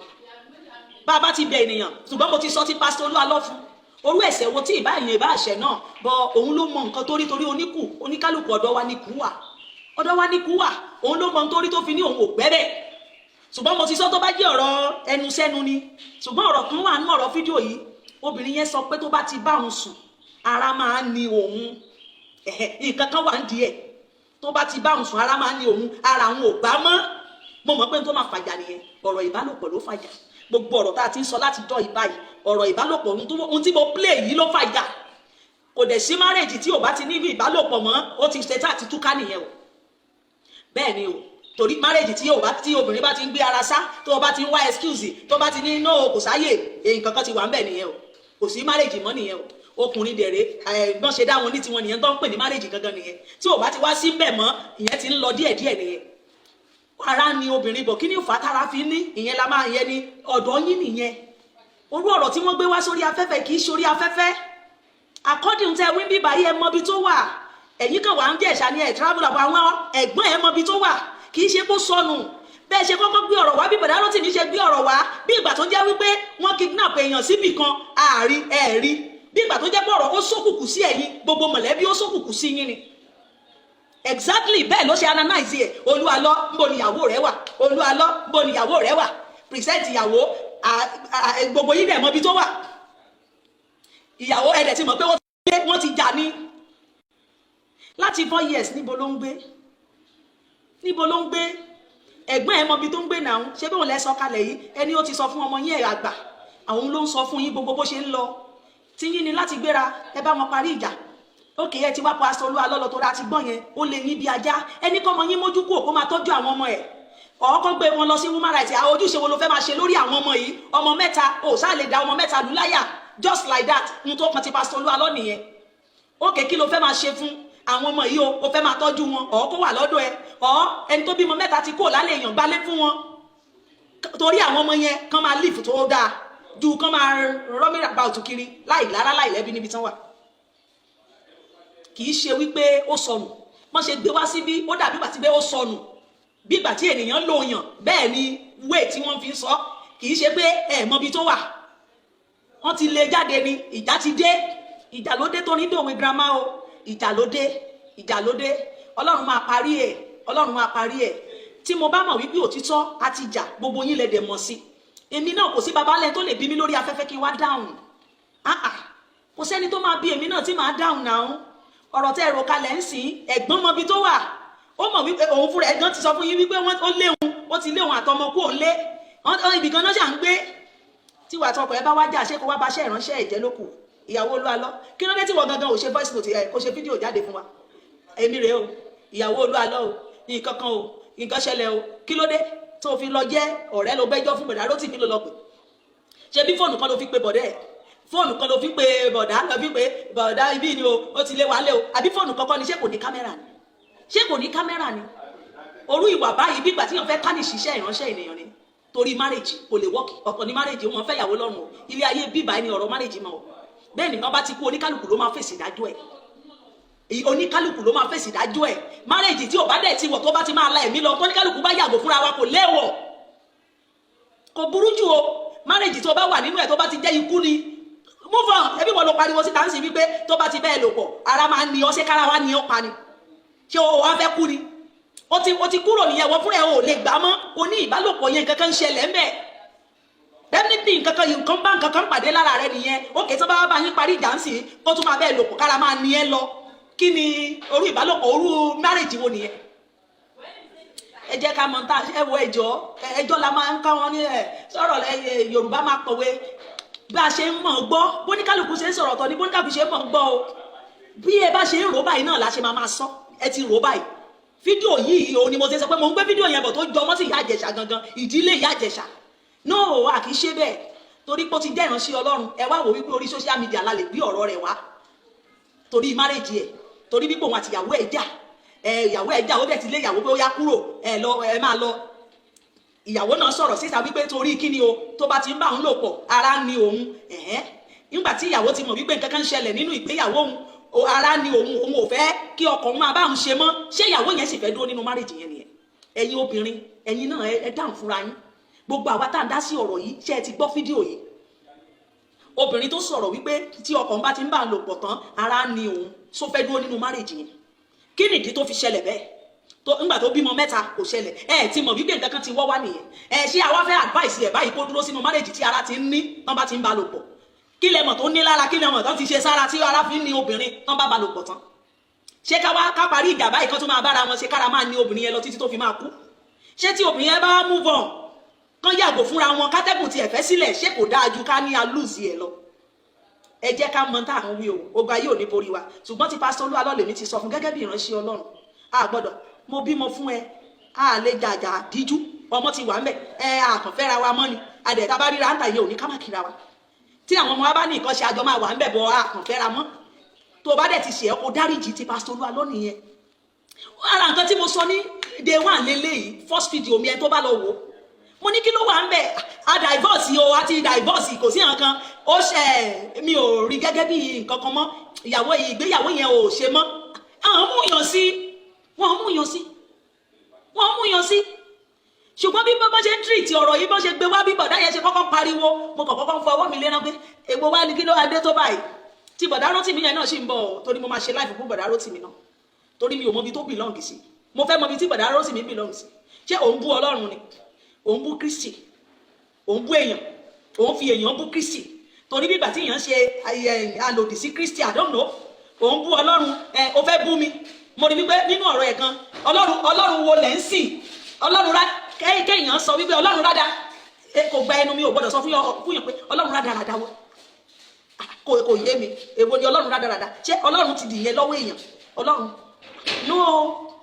Bá a bá ti bẹ ènìyàn, ṣùgbọ́n mo ti sọ ti pásítọ̀ Olú Alọ́ fún orú ẹ̀ṣẹ̀ wo tí ìbá èèyàn ìbá àṣẹ náà bọ, òun ló mọ nǹkan tó rí, torí oníkù oníkálukú, ọ̀dọ̀ wa ní kú wà, ọ̀dọ̀ wa ní kú wà. Òun ló mọ nítorí tó fi ní òun ò gbẹ́bẹ̀. Ṣùgbọ́n mo ti sọ, tó bá jẹ́ ọ̀rọ̀ ẹnu sẹ́nu ni. Ṣùgbọ́n ọ̀rọ̀ kan wà nínú ọ̀rọ̀ fídíò yìí. Obìnrin yẹn sọ pé tó bá ti bá òun sùn, ara máa ń ni òun. Nǹkan kan wà ń di ẹ̀. Tó bá ti bá òun sùn, ara máa ń ni òun, ara òun ò gbá mọ́. Mo mọ̀ pé n tó máa fàjà nìyẹn. Ọ̀rọ̀ ìbálòpọ̀ ló fàjà. Gbogbo ọ̀rọ̀ tá a ti ń sọ láti dọ́ ìbáyìí, ọ̀rọ̀ ìbálòpọ̀, ohun tí mo play yìí ló fàjà. Kò dẹ̀ sí marriage tí ò bá ti ní ìbálòpọ̀ mọ́, ó ti ṣe tá àti túká nìyẹn o. Bẹ́ẹ̀ ni o, torí marriage tí ò bá tí obìnrin bá ti ń gbé ara sá, tó o bá ti ń wá excuse, tó bá ti ní no, kò sáyè, nǹkan kan ti wà ń bẹ̀ nìyẹn o. Kò sí marriage mọ́ nìyẹn o. Ọkùnrin dẹ̀rẹ̀ ẹ̀gbọ́n ṣe dá wọn ní tiwọn nìyẹn, tó ń pè ní marriage gangan nìyẹn. Tí ò bá ti wá sí mbẹ̀ mọ́, ìyẹn ti ń lọ díẹ̀díẹ̀ nìyẹn. Ara ni obìnrin bọ̀, kí ni ìfà tára fi ní? Ìyẹn la máa yẹn ni ọ̀dọ̀ yín nìyẹn. Orú ọ̀rọ̀ tí wọ́n gbé wá sórí afẹ́fẹ́, kì í sórí afẹ́fẹ́. According tẹ wí bíbá yìí, ẹ mọbi tó wà. Ẹ̀yin kan wà ń jẹ́ ẹ̀ṣà ni ẹ̀ travel àbọ̀, àwọn ẹ̀gbọ́n ẹ̀ mọbi tó wà. Kì í ṣe kó sọnù. Bẹ́ẹ̀ ṣe kọ́kọ́ gbé ọ̀rọ̀ wá, bí bàdá Rótìmí ṣe gbé ọ̀rọ̀ wá, bí ìgbà tó jẹ́ wípé wọ́n kidnap èèyàn síbì kan, ààrí ẹ̀rí, bí ìgbà tó jẹ́ pé ọ̀rọ̀ ó ṣókùnkùn sí ẹ̀yin, gbogbo mọ̀lẹ́bí ó ṣókùnkùn sí yín ni. Exactly bẹ́ẹ̀ ló ṣe analyze ẹ̀. Olúwalọ́, ńbo níyàwó rẹ̀ wà? Olúwalọ́, ńbo níyàwó rẹ̀ wà? Present ìyàwó. Gbogbo yín dẹ̀ mọ̀ ibi tó wà. Ìyàwó ẹ̀dẹ̀ ti mọ̀ pé wọ́n ti gbé, wọ́n ti jà ní láti 4 years. Níbo ló ń gbé? Níbo ló ń gbé? Ẹ̀gbọ́n ẹ̀ mọ ibi tó ń gbé náà. Ṣé bí òun lẹ sọ kalẹ̀ yìí? Ẹni ó ti sọ fún ọmọ yín ẹ̀ àgbà, àwọn ló ń sọ fún yín gbogbo bó ṣe ń lọ. Tí yín ni láti gbéra, ẹ bá wọn parí ìjà. Ókè, ẹ ti wá pásítọ̀ Olú Alọ́ lọ, tó ra ti gbọ́n yẹn, ó lè yín bí ajá. Ẹni kọ́ ọmọ yín mójú kúrò, kó máa tọ́jú àwọn ọmọ ẹ̀. Ọ̀ọ́kọ́ gbé wọn lọ sí human rights. Àwọn ojúṣe wo ló fẹ́ máa ṣe lórí àwọn ọmọ yìí? Ọmọ mẹ́ta, ò sáà lè da ọmọ mẹ́ta lù láyà just like that. N tó kan ti Pastor Olú Alọ́ nìyẹn. Ókè, kí ló fẹ́ máa ṣe fún àwọn ọmọ yìí? O fẹ́ máa tọ́jú wọn, ọ̀ kó wà lọ́dọ̀ ẹ, ọ̀ ẹni tó bímọ mẹ́ta ti kó lálẹ́, èèyàn gbálé fún wọn, torí àwọn ọmọ yẹn kán máa live tó dáa ju kán máa roaming about kiri láì lára, láì lẹ́bi níbi tán wà. Kì í ṣe wípé ó sọnù. Wọ́n ṣe gbé wá síbí, ó dàbí ìgbà tí pé ó sọnù, bí ìgbà tí ènìyàn lò yàn. Bẹ́ẹ̀ ni wéè tí wọ́n fi ń sọ. Kì í ṣe pé ẹ mọbi tó wà, wọ́n ti lé jáde ni. Ìjà ti dé, ìjà ló dé tó ní dòwe girama o. Ìjà ló dé, ìjà ló dé. Ọlọ́run máa parí ẹ̀, Ọlọ́run máa parí ẹ̀. Tí mo bá mọ̀ wípé òtítọ́ àti ìjà, gbogbo yín lè dẹ̀ mọ̀ sí. Èmi náà, kò sí baba lẹ́ni tó lè bí mi lórí afẹ́fẹ́ kí n wá dáhùn. Ah ah, kò sẹ́ni tó máa bí èmi náà tí màá dáhùn náà. Ọ̀rọ̀ tẹ́ ẹ̀rọ kalẹ̀ ń sìn, ẹ̀gbọ́n mọbi tó wà. Ó mọ̀ wípé òun fúnra ẹ̀gbọ́n ti sọ fún yín wípé wọ́n ó léwu, ó ti léwu àtọmọ kú òun lé ibìkan náà ṣà ń gbé. Tí wàá tọkọ ẹ bá wá jà, ṣé kó wá bá ṣe ìránṣẹ́ ẹ̀jẹ̀ ló kù? Ìyàwó Olú Alọ́, kí ló dé tí wọ́n gangan ò ṣe voice note ẹ̀, kó ṣe fídíò jáde fún wa? Èmi rèé o, ìyàwó Olú Alọ́ o, nǹkan kan o, nǹkan ṣẹlẹ̀ o. Kí ló dé tó fi lọ jẹ́ ọ̀rẹ́ ló gbẹ́jọ́ fún bọ̀dá Rótìmí ló lọ pè? Ṣe bí fóònù kan ló fi pe bọ̀dẹ́ ẹ̀, fóònù kan ló fi pe bọ̀dá, lọ fi pe bọ̀dá ibi ni o, ó ti lé wa lé o. Àbí fóònù kankan ni? Ṣé kò ní kámẹ́rà ni? Ṣé kò ní kámẹ́rà ni? Orú ìwà báyìí, bí ìgbà tí yàn fẹ́ ká ní ṣiṣẹ́ ìránṣẹ́ ènìyàn ni. Torí marriage kò lè work. Ọ̀pọ̀ ní marriage wọn fẹ́ yàwó lọ́rùn o. Ilé ayé bíbá ẹni ọ̀rọ̀ marriage mọ́ o. Bẹ́ẹ̀ nìkan bá ti kú, oníkálukú ló máa fèsì ìdájọ́ ẹ̀, oníkálukú ló máa fèsì ìdájọ́ ẹ̀. Marriage tí ò bá dẹ̀ ti wọ̀, tó bá ti máa la ẹ̀mí lọ, tóníkálukú bá yàgò fúnra wa, kò léèwọ̀, kò burú jù o. Marriage tó bá wà nínú ẹ̀, tó bá ti jẹ́ ikú ni, move on. Ẹbí wọn ló pariwo síta ń sìn wípé tó bá ti bẹ́ẹ̀ lò pọ̀, ara máa ń ní ọ. Ṣé kára wa ní ọ pa ni? Ṣé o wá fẹ́ kú ni? O ti kúrò nìyẹn. Wọ́n fúnra ẹ ò lè gbà mọ́. O ní ìbálòpọ̀ yẹn, nǹkan kan ń ṣẹlẹ̀ ń bẹ̀. Definitely, nǹkan kan, nǹkan bá nǹkan kan pàdé lára rẹ nìyẹn. Ó kè tó bá bá yín parí ìjà ń sìn, ó tún máa bẹ́ẹ̀ lò pọ̀, kára máa ní ẹ lọ. Kí ni orú ìbálòpọ̀, orú marriage wo nìyẹn? Ẹ jẹ́ ká mọ̀ tá ẹ wo. Ẹjọ́ ẹjọ́ la máa ń ká wọn ní ẹ sọ̀rọ̀. Yorùbá máa pọ̀wé. Bí a ṣe ń mọ̀ gbọ́, bóníkálùkù ṣe ń sọ̀rọ̀ ọ̀tọ̀ ni bóníkálùkù ṣe ń mọ̀ gbọ́ o. Bí ẹ bá ṣe ń rò báyìí náà la ṣe máa máa sọ. Ẹ ti rò báyìí. Fídíò yìí òun ni mo ṣe sọ pé mo ń gbé fídíò yẹn bọ̀, tó jọmọ́ sí Ìyá Ìjẹ̀ṣà gangan, ìdílé Ìyá Ìjẹ̀ṣà. No, a kì í ṣe bẹ́ẹ̀, torí pé ó ti jẹ́ ìránṣẹ́ Ọlọ́run. Ẹ wá wò wípé orí social media la lè gbé ọ̀rọ̀ rẹ̀ wá, torí marriage ẹ̀, torí wípé òun àti ìyàwó ẹ̀ jà. Ẹ ìyàwó ẹ̀ jà, ó dẹ̀ ti lé ìyàwó pé ó yá, kúrò, ẹ lọ, ẹ máa lọ. Ìyàwó náà sọ̀rọ̀ síta wípé torí kíni o, tó bá ti ń bá òun lò pọ̀, ara ń ni òun. Ẹ̀hẹ́n, nígbà tí ìyàwó ti mọ̀ wípé nǹkan kan ń ṣẹlẹ̀ nínú ìgbéyàwó òun, ara ni òun, òun ò fẹ́ kí ọkọ òun máa bá òun ṣe mọ́. Ṣé ìyàwó yẹn sì fẹ́ dúró nínú marriage yẹn nìyẹn? Ẹ̀yin obìnrin, ẹ̀yin náà, ẹ dáhùn fúnra yín. Gbogbo àwa tá à ń dá sí ọ̀rọ̀ yìí, ṣé ẹ ti gbọ́ fídíò yìí? Obìnrin tó sọ̀rọ̀ wípé tí ọkọ òun bá ti ń bá lò pọ̀ tán, ara ni òun, só fẹ́ dúró nínú marriage yẹn? Kí nìdí tó fi ṣẹlẹ̀ bẹ́ẹ̀? Tó ńgbà tó bímọ mẹ́ta, kò ṣẹlẹ̀. Ẹ ti mọ̀ wípé nǹkan kan ti wọ́ wá nìyẹn. Ẹ ṣé àwa fẹ́ advice ẹ̀ báyìí kó dúró sínú marriage tí ara ti ń ní tán bá ti ń bá lò pọ̀? Kí lẹ mọ̀ tó ní lára? Kí lẹ mọ̀ tán ti ṣe sára tí ara fi ń ní obìnrin tán bá bá lò pọ̀ tán? Ṣé ká wá ká parí ìjà báyìí, kán tún máa bára wọn ṣe, kára máa ní obìnrin yẹn lọ títí tó fi máa kú? Ṣé tí obìnrin yẹn bá move on, kán yàgò fúnra wọn, kátẹ́gùn tiẹ̀ fẹ́ sílẹ̀, ṣé kò dáa ju ká ní a lose ẹ̀ lọ? Ẹ jẹ́ ká mọ tá à ń wí o. Ogun ayé ò ní borí wa. Ṣùgbọ́n tí Pásítọ̀ Olú Alọ́, lèmi ti sọ fún gẹ́gẹ́ bí ìránṣẹ́ Ọlọ́run, a gbọ́dọ̀ mo bímọ fún ẹ, a lè jàjà díjú. Ọmọ ti wà ń bẹ̀, ẹ àkànfẹ́ra wa mọ́ ni. Adẹ̀ tá a bá ríra ń tà yẹ òní ká má kíra wa. Tí àwọn ọmọ wa bá ní nǹkan ṣe, àjọ máa wà ń bẹ̀ bọ̀, àkànfẹ́ra mọ́. Tó o bá dẹ̀ ti ṣe ẹ́, kó dáríjì. Ti Pásítọ̀ Olú Alọ́ nìyẹn. Ara nǹkan tí mo sọ ní day one lélẹ́yìí, first video mi, ẹ tó bá lọ wò ó, mo ní kí ló wà ń bẹ̀? A divorce o, a ti divorce, kò sí nǹkan ó ṣe. Mi ò rí gẹ́gẹ́ bí nǹkan kan mọ́. Ìyàwó, ìgbéyàwó yẹn ò ṣe mọ́. Àwọn mú yàn sí, wọ́n mú yàn sí, wọ́n mú yàn sí. Ṣùgbọ́n bí bọ́n ṣe ń treat ọ̀rọ̀ yìí, bọ́n ṣe gbé wá, bí bọ̀dá yẹn ṣe kọ́kọ́ pariwo, mo kàn kọ́kọ́ ń fọwọ́ mi léná pé èwo wá ní, kí ló wá dé tó báyìí? Tí bọ̀dá Rótìmí yẹn náà sì ń bọ̀, torí mo máa ṣe live fún bọ̀dá Rótìmí náà, torí mi ò mọ ibi tó belong sí. Mo fẹ́ mọ ibi tí bọ̀dá Rótìmí belong sí. Ṣé òun bú Ọlọ́run ni? Òun bú Kristi? Òun bú èèyàn? Òun fi èèyàn bú Kristi? Torí bí ìgbà tí èèyàn ṣe alòdì sí Kristi, I don't know. Òun bú Ọlọ́run, ẹ o fẹ́ bú mi. Mo rí wípé nínú ọ̀rọ̀ ẹ̀ kan, Ọlọ́run, Ọlọ́run wo lẹ̀ ń sìn? Ọlọ́run rá kéèyàn sọ wípé Ọlọ́run rádá kò gba ẹnu mi. Ò gbọ́dọ̀ sọ fún yàn pé Ọlọ́run rádaràda wo kò yé mi. Èwo ni Ọlọ́run rádaràda? Ṣé Ọlọ́run ti dìyẹn lọ́wọ́ èèyàn? Ọlọ́run no,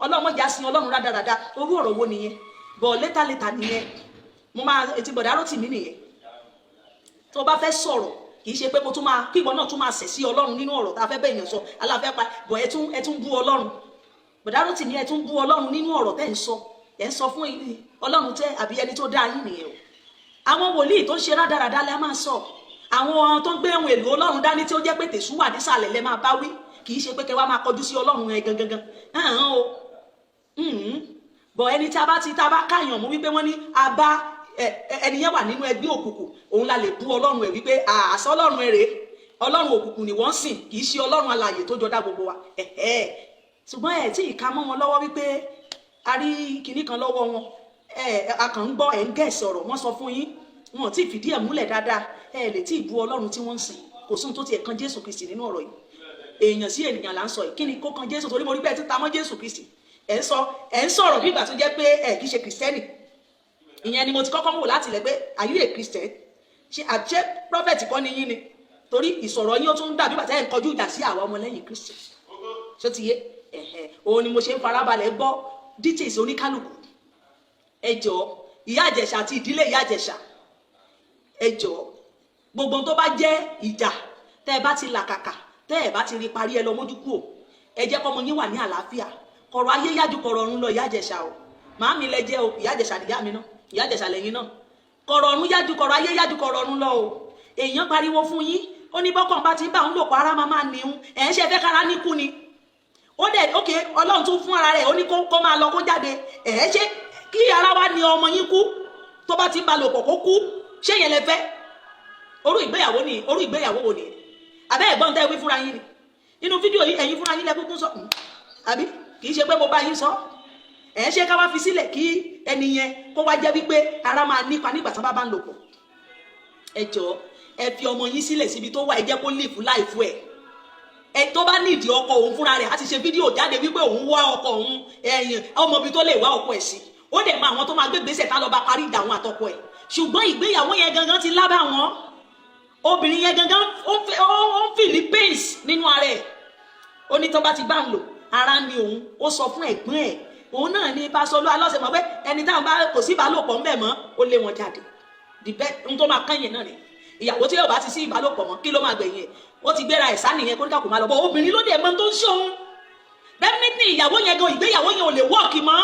Ọlọ́run mọ̀jà sin Ọlọ́run rádaràda. Orú ọ̀rọ̀ wo nìyẹn? But later later nìyẹn. Mo máa etí bọ̀dá Rótìmí nìyẹn. Tó bá fẹ́ sọ̀rọ̀, kì í ṣe pé kó tún máa kí ìwọ náà tún máa ṣẹ̀ sí Ọlọ́run nínú ọ̀rọ̀ tá a fẹ́ bẹ̀ yẹn sọ. Aláfẹ́ pa bọ̀, ẹ tún bú Ọlọ́run. Bọ̀dá Rótìmí, ẹ tún bú Ọlọ́run nínú ọ̀rọ̀ tẹ́ ń sọ. Ẹ ń sọ fún Ọlọ́run tẹ́ àbí ẹni tó dá yín nìyẹn o. Àwọn wòlíì tó ń ṣe rádaràda lẹ́ máa sọ, àwọn tó ń gbé ohun èlò Ọlọ́run dání tí ó jẹ́ pé tèṣú wà nísàlẹ̀ lẹ́ máa bá wí. Kì í ṣe pé kẹ́ wá máa kọjú sí Ọlọ́run ẹ gangan hàn o. Bọ̀ ẹni tí a bá ti tá a bá káyàn mú wípé wọ́n ní a bá ẹni yẹn wà nínú ẹgbẹ́ òkùnkùn, òun la lè bú Ọlọ́run ẹ̀ wípé àṣọ Ọlọ́run ẹ̀ rèé, Ọlọ́run òkùnkùn ni wọ́n ń sìn, kì í ṣe Ọlọ́run alààyè tó jọ dá gbogbo wa. Ṣùgbọ́n ẹ̀ tí ìka mọ́ wọn lọ́wọ́ wípé a rí kinní kan lọ́wọ́ wọn, ẹ̀ a kàn ń gbọ́, ẹ̀ ń gẹ̀ẹ́sì ọ̀rọ̀ wọ́n sọ fún yín, wọn ò tí ì fìdí ẹ̀ múlẹ̀ dáadáa. Ẹ lè tí ì bú Ọlọ́run tí wọ́n ń sìn. Kò sóhun tó tiẹ̀ kan Jésù Kristi nínú ọ̀rọ̀ yìí. Èèyàn sí ènìyàn là ń sọ yìí. Kí ni kó kan Jésù? Torí mo rí bẹ́ẹ̀ tí ta mọ́ Jésù Kristi. Ẹ̀ ń sọ, ẹ̀ ń sọ̀rọ̀ bí ìgbà tó jẹ́ pé ẹ̀ kì í ṣe Kìrìsìtẹ́nì. Ìyẹn ni mo ti kọ́kọ́ wò láti ilẹ̀ pé, are you a Christian? Ṣe àṣẹ prophet kọ́ ni yín ni? Torí ìsọ̀rọ̀ yín, ó tún dàbí bàtà ẹ̀ ń kọjú ìjà sí àwa ọmọlẹ́yìn Kristi. Ṣó ti yé? Ẹ̀hẹ̀, òun ni mo ṣe ń farabalẹ̀ gbọ́ details oníkálukú. Ẹ jọ̀ọ́, Ìyá Ìjẹ̀ṣà àti ìdílé Ìyá Ìjẹ̀ṣà, ẹ jọ̀ọ́, gbogbo tó bá jẹ́ ìjà tẹ́ ẹ bá ti làkàkà, tẹ́ ẹ bá ti rí parí, ẹ lọ mójú kúò. Ẹ jẹ́ kọ́mọ yín wà ní àlàáfíà. Kọ̀rọ̀ ayé yájú kọ̀rọ̀ ọ̀run lọ. Ìyá Ìjẹ̀ṣà o, màámi lẹ jẹ́ o. Ìyá Ìjẹ̀ṣà nìyá mi náà, Ìyá Ìjẹ̀ṣà lẹ́yìn náà. Kọ̀rọ̀ ọ̀run yájú kọ̀rọ̀ ayé yájú kọ̀rọ̀ ọ̀run lọ o. Èèyàn pariwo fún yín, ó ní bọ́kàn bá ti ń bá òun lò pọ̀, ara máa máa níhun. Ẹ̀ ń ṣe fẹ́ kára níkú ni. Ó dẹ̀ ok, Ọlọ́run tún fún ara rẹ̀, ó ní kó máa lọ, kó jáde. Ẹ̀ ṣe kí ara wa ní ọmọ yín kú tó bá ti ń ba lò pọ̀, kó kú? Ṣé yẹn lẹ fẹ́? Orú ìgbéyàwó ni, orú ìgbéyàwó wo ni? Àbẹ́ ẹ̀gbọ́n tẹ́ wí fúnra yín ni nínú fídíò yìí, ẹ̀yin fúnra yín lẹ kúkú sọ, àbí kì í ṣe pé mo bá yín sọ? Ẹ̀ ṣe ká wá fi sílẹ̀ kí ẹni yẹn kó wá jẹ́ wípé ara máa nípa nígbà tí wọ́n bá ń lò pọ̀. Ẹ jọ̀ọ́, ẹ fi ọmọ yín sílẹ̀ síbi tó wà. Ẹ jẹ́ kó live life ẹ̀. Ẹ tó bá nídìí ọkọ òun fúnra rẹ̀ á ti ṣe fídíò jáde wípé òun wá ọkọ òun. Ẹ̀yìn ọmọ ibi tó lè wá ọkọ ẹ̀ sí, ó dẹ̀ mọ àwọn tó máa gbé gbèsè tá lọ bá parí ìjà àwọn àtọkọ ẹ̀. Ṣùgbọ́n ìgbéyàwó yẹn gangan ti lábà wọn. Obìnrin yẹn gangan ó ń feel pains nínú ara ẹ̀. Ó ní tó bá ti bá ń lò, ara ń ní òun. Ó sọ fún ẹ̀gbọ́n ẹ̀, òun náà ní pásọlú alọ́sẹ̀ mọ̀ pé ẹni táwọn bá kò sí ìbálòpọ̀ ńbẹ̀ mọ́, ó lé wọn jáde. Dìbẹ́ n tó máa kán yẹn náà ni ìyàwó tí yóò bá ti sí ìbálòpọ̀ mọ́, kí ló máa gbẹ̀yìn ẹ̀? Ó ti gbéra ẹ̀ sá nìyẹn, kó ní ká kò máa lọ bọ́. Obìnrin ló dẹ̀ mọ́ tó ń ṣe òun. Definitely, ìyàwó yẹn gan, ìgbéyàwó yẹn ò lè work mọ́,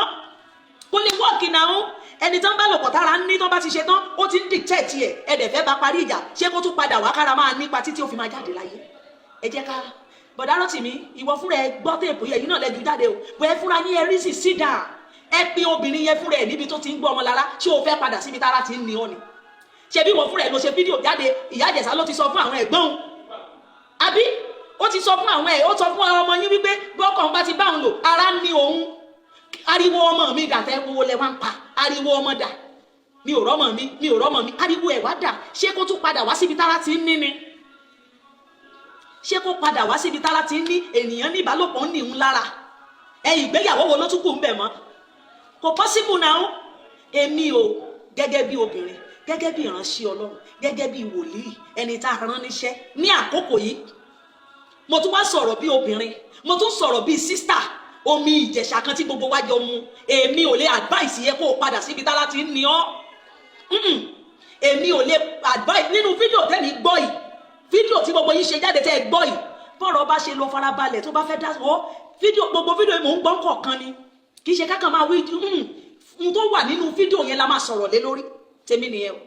kó lè work náà. Ẹni tán bá lòpọ̀ tára ń ní, tán bá ti ṣe tán, ó ti ń dictate ẹ̀. Ẹ dẹ̀ fẹ́ bá parí ìjà, ṣé kó tún padà wá kára máa nípa títí ó fi máa jáde láyé? Ẹ jẹ́ ká bọ̀dá Rótìmí, ìwọ fúnra ẹ gbọ́ tape yẹn náà lẹ́jú jáde o. Bọ̀ ẹ fúnra yín, ẹ rí sì sit down, ẹ pín obìnrin yẹn fúnra ẹ níbi tó ti ń gbọ́ ọmọ lára. Ṣé o fẹ́ padà síbi tára ti ń ní ọ ni? Ṣé bí ìwọ fúnra ẹ ló ṣe fídíò jáde? Ìyá Ìjẹ̀ṣà ló ti sọ fún àwọn ẹ̀gbọ́n òun, àbí ó ti sọ fún àwọn ẹ̀, ó sọ fún ọmọ yín wípé bí ọkọ òun bá ti bá òun lò, ara ń ní òun. Ariwo ọmọ mi dà tẹ́ wo lẹ wá ń pa? Ariwo ọmọ dà? Mi ò rọ́mọ mi, mi ò rọ́mọ mi. Ariwo ẹ̀ wá dà? Ṣé kó tún padà wá síbi tára ti ń ní ni? Ṣé kó padà wá síbi tára ti ń ní ènìyàn ní ìbálòpọ̀ ń ní òun lára? Ẹ ìgbéyàwó wo ló tún kù ń bẹ̀ mọ́? Kò possible now. Èmi o, gẹ́gẹ́ bí obìnrin, gẹ́gẹ́ bí ìránṣẹ́ Ọlọ́run, gẹ́gẹ́ bí wòlíì, ẹni tá a rán níṣẹ́ ní àkókò yìí, mo tún wá sọ̀rọ̀ bí obìnrin, mo tún sọ̀rọ̀ bí sister omi Ìjẹ̀ṣà kan tí gbogbo wa jọ mu, èmi ò lè advice yẹ kó o padà síbi tá láti ní ọ́. Èmi ò lè advice nínú fídíò tẹ́mi gbọ́ yìí, fídíò tí gbogbo yín ṣe jáde tẹ́ ẹ gbọ́ yìí. Bọ́rọ̀ bá ṣe lọ, farabalẹ̀ tó bá fẹ́ dá wọ́ fídíò, gbogbo fídíò yìí mò ń gbọ́ kọ̀ọ̀kan ni. Kì í ṣe kákan máa wí n tó wà nínú fídíò yẹn la máa sọ̀rọ̀ lé lórí. Tèmi nìyẹn o.